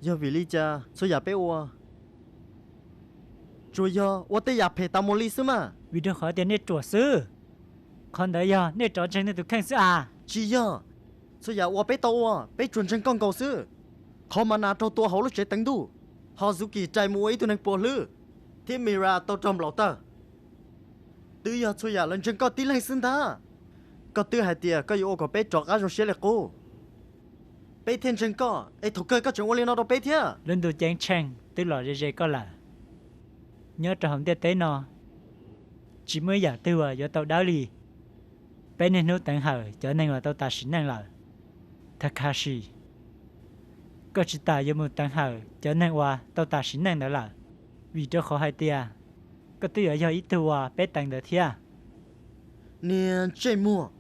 Yog vim li cas txhua yam peb ua tsuas yog ua tej yam phem tas mus li xwb mas? Vim rau qhov tias nej ruam xwb. Qhov ntawd yog nej rov ntseeg nej tus kheej xwb as. Tsis yog, txhua yam uas peb tau ua peb tsuas ntseeg koj nkaus xwb. Qhov mas nas raug tua hauv lub tsev teev ntuj, ho Zuki rais mus ua ib tug neeg puas hlwb, thiab Mira tau raug nplaum tawg. Twb yog txhua yam lawv ntseeg koj tib leeg xwb ntag. Koj twb hais tias koj yuav ua kom peb rov qab zoo siab li qub, peb thiaj ntseeg koj, es thaum kawg koj tseem ua li no rau peb thiab. Lub ntuj ceeb tsheej twb los ze ze koj lawm. Nyob rau hauv ntiaj teb no, tsis muaj ib yam twg uas yuav tau dawb li. Peb niaj hnub teev hawm cov neeg uas tau tas sim neej lawm. Takashi, koj tsis tas yuav mus teev hawm cov neeg uas tau tas sim neej ntawd lawm, vim rau qhov hais tias koj twb yuav yog ib tug uas peb teev ntawd thiab. Niag ntsej muag!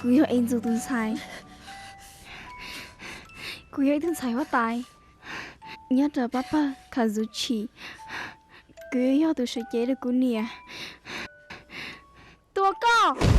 Kuv yog Ev Ntxus tus ntxhais. Kuv yog ib tug ntxhais huab tais nyob rau pab pawg Khazuchi. Kuv yuav yog tus sawv cev rau kuv niam. Tua koj!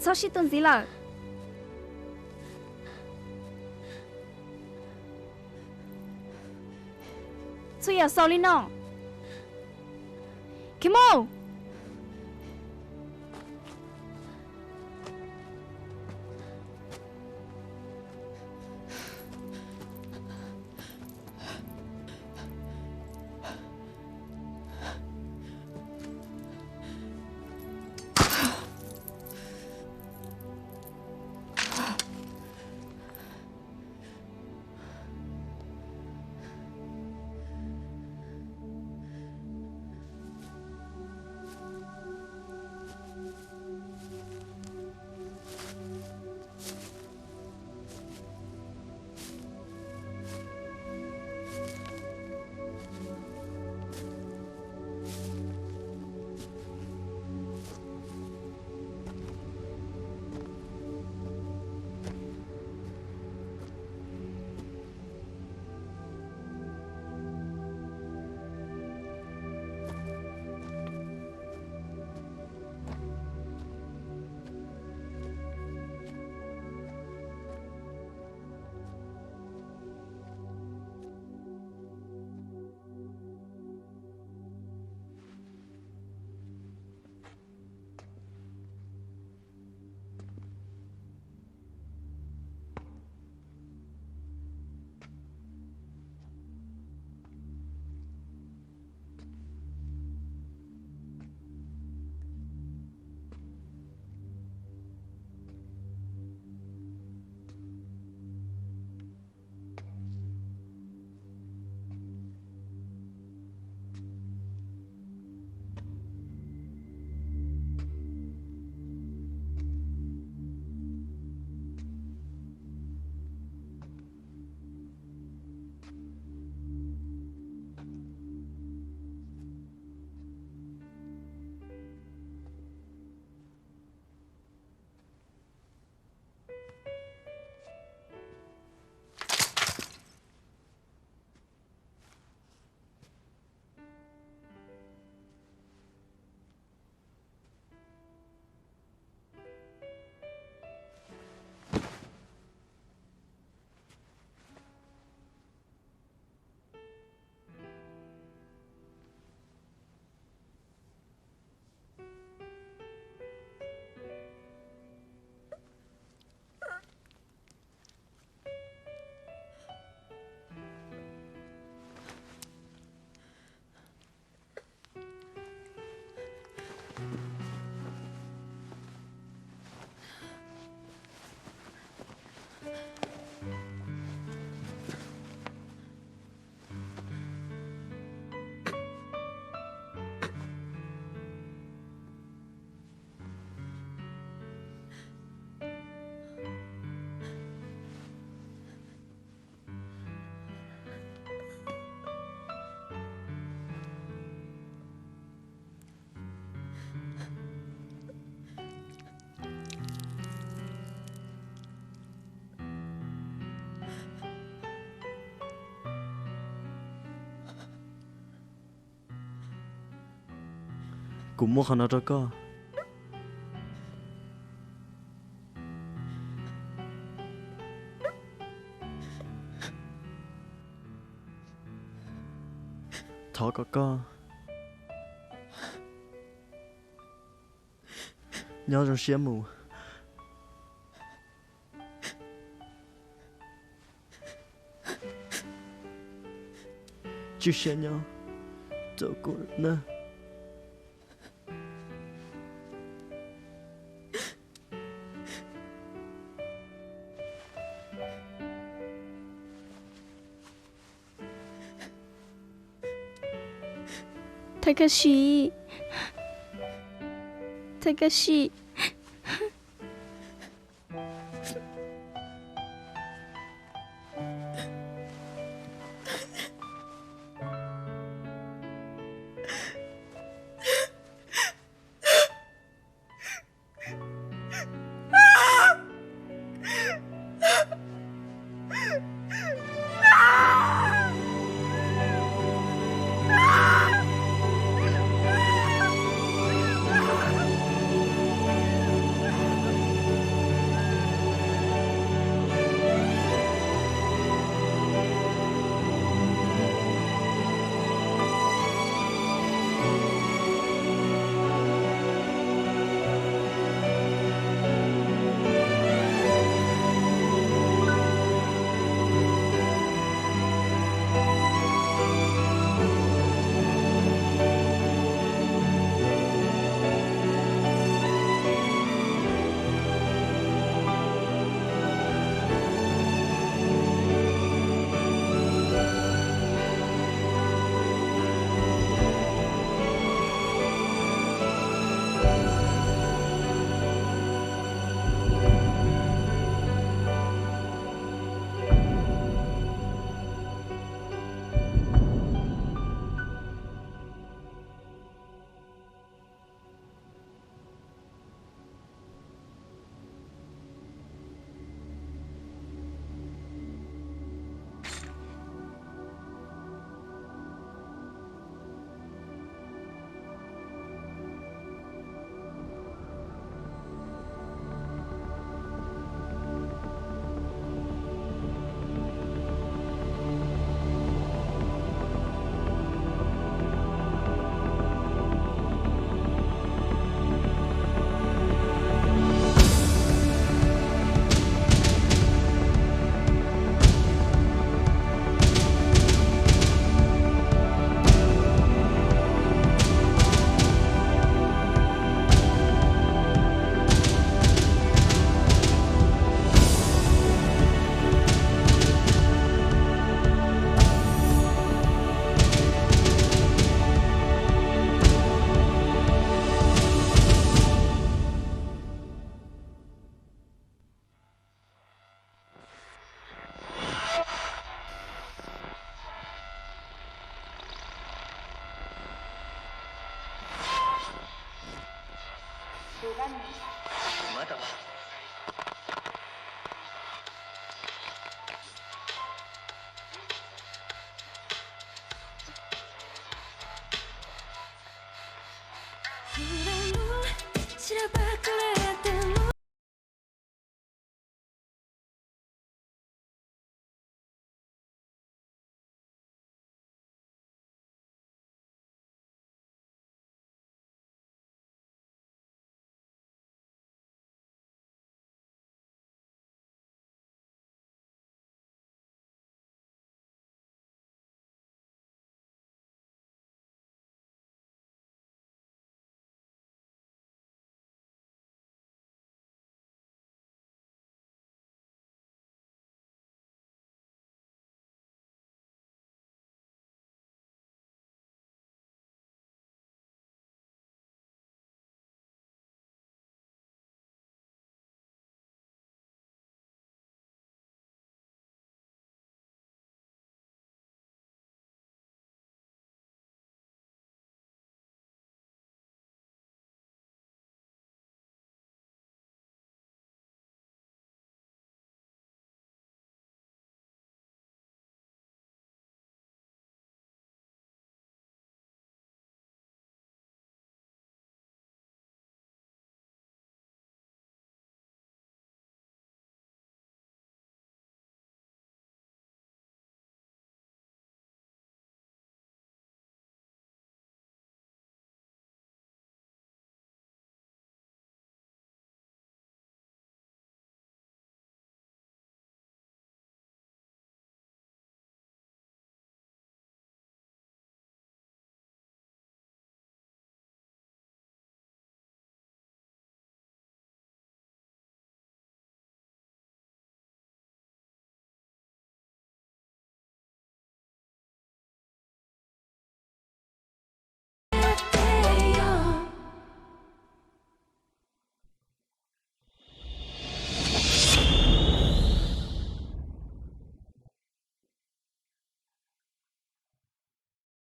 Txhob sib tua ntxiv lawm. Txhua yam xaus li no. Khib Mus! Kuv muab qhov no rau koj. Thov kom koj nyob zoo siab mus. Tswj siab nyob, txuas kuv na. Takashi, Takashi,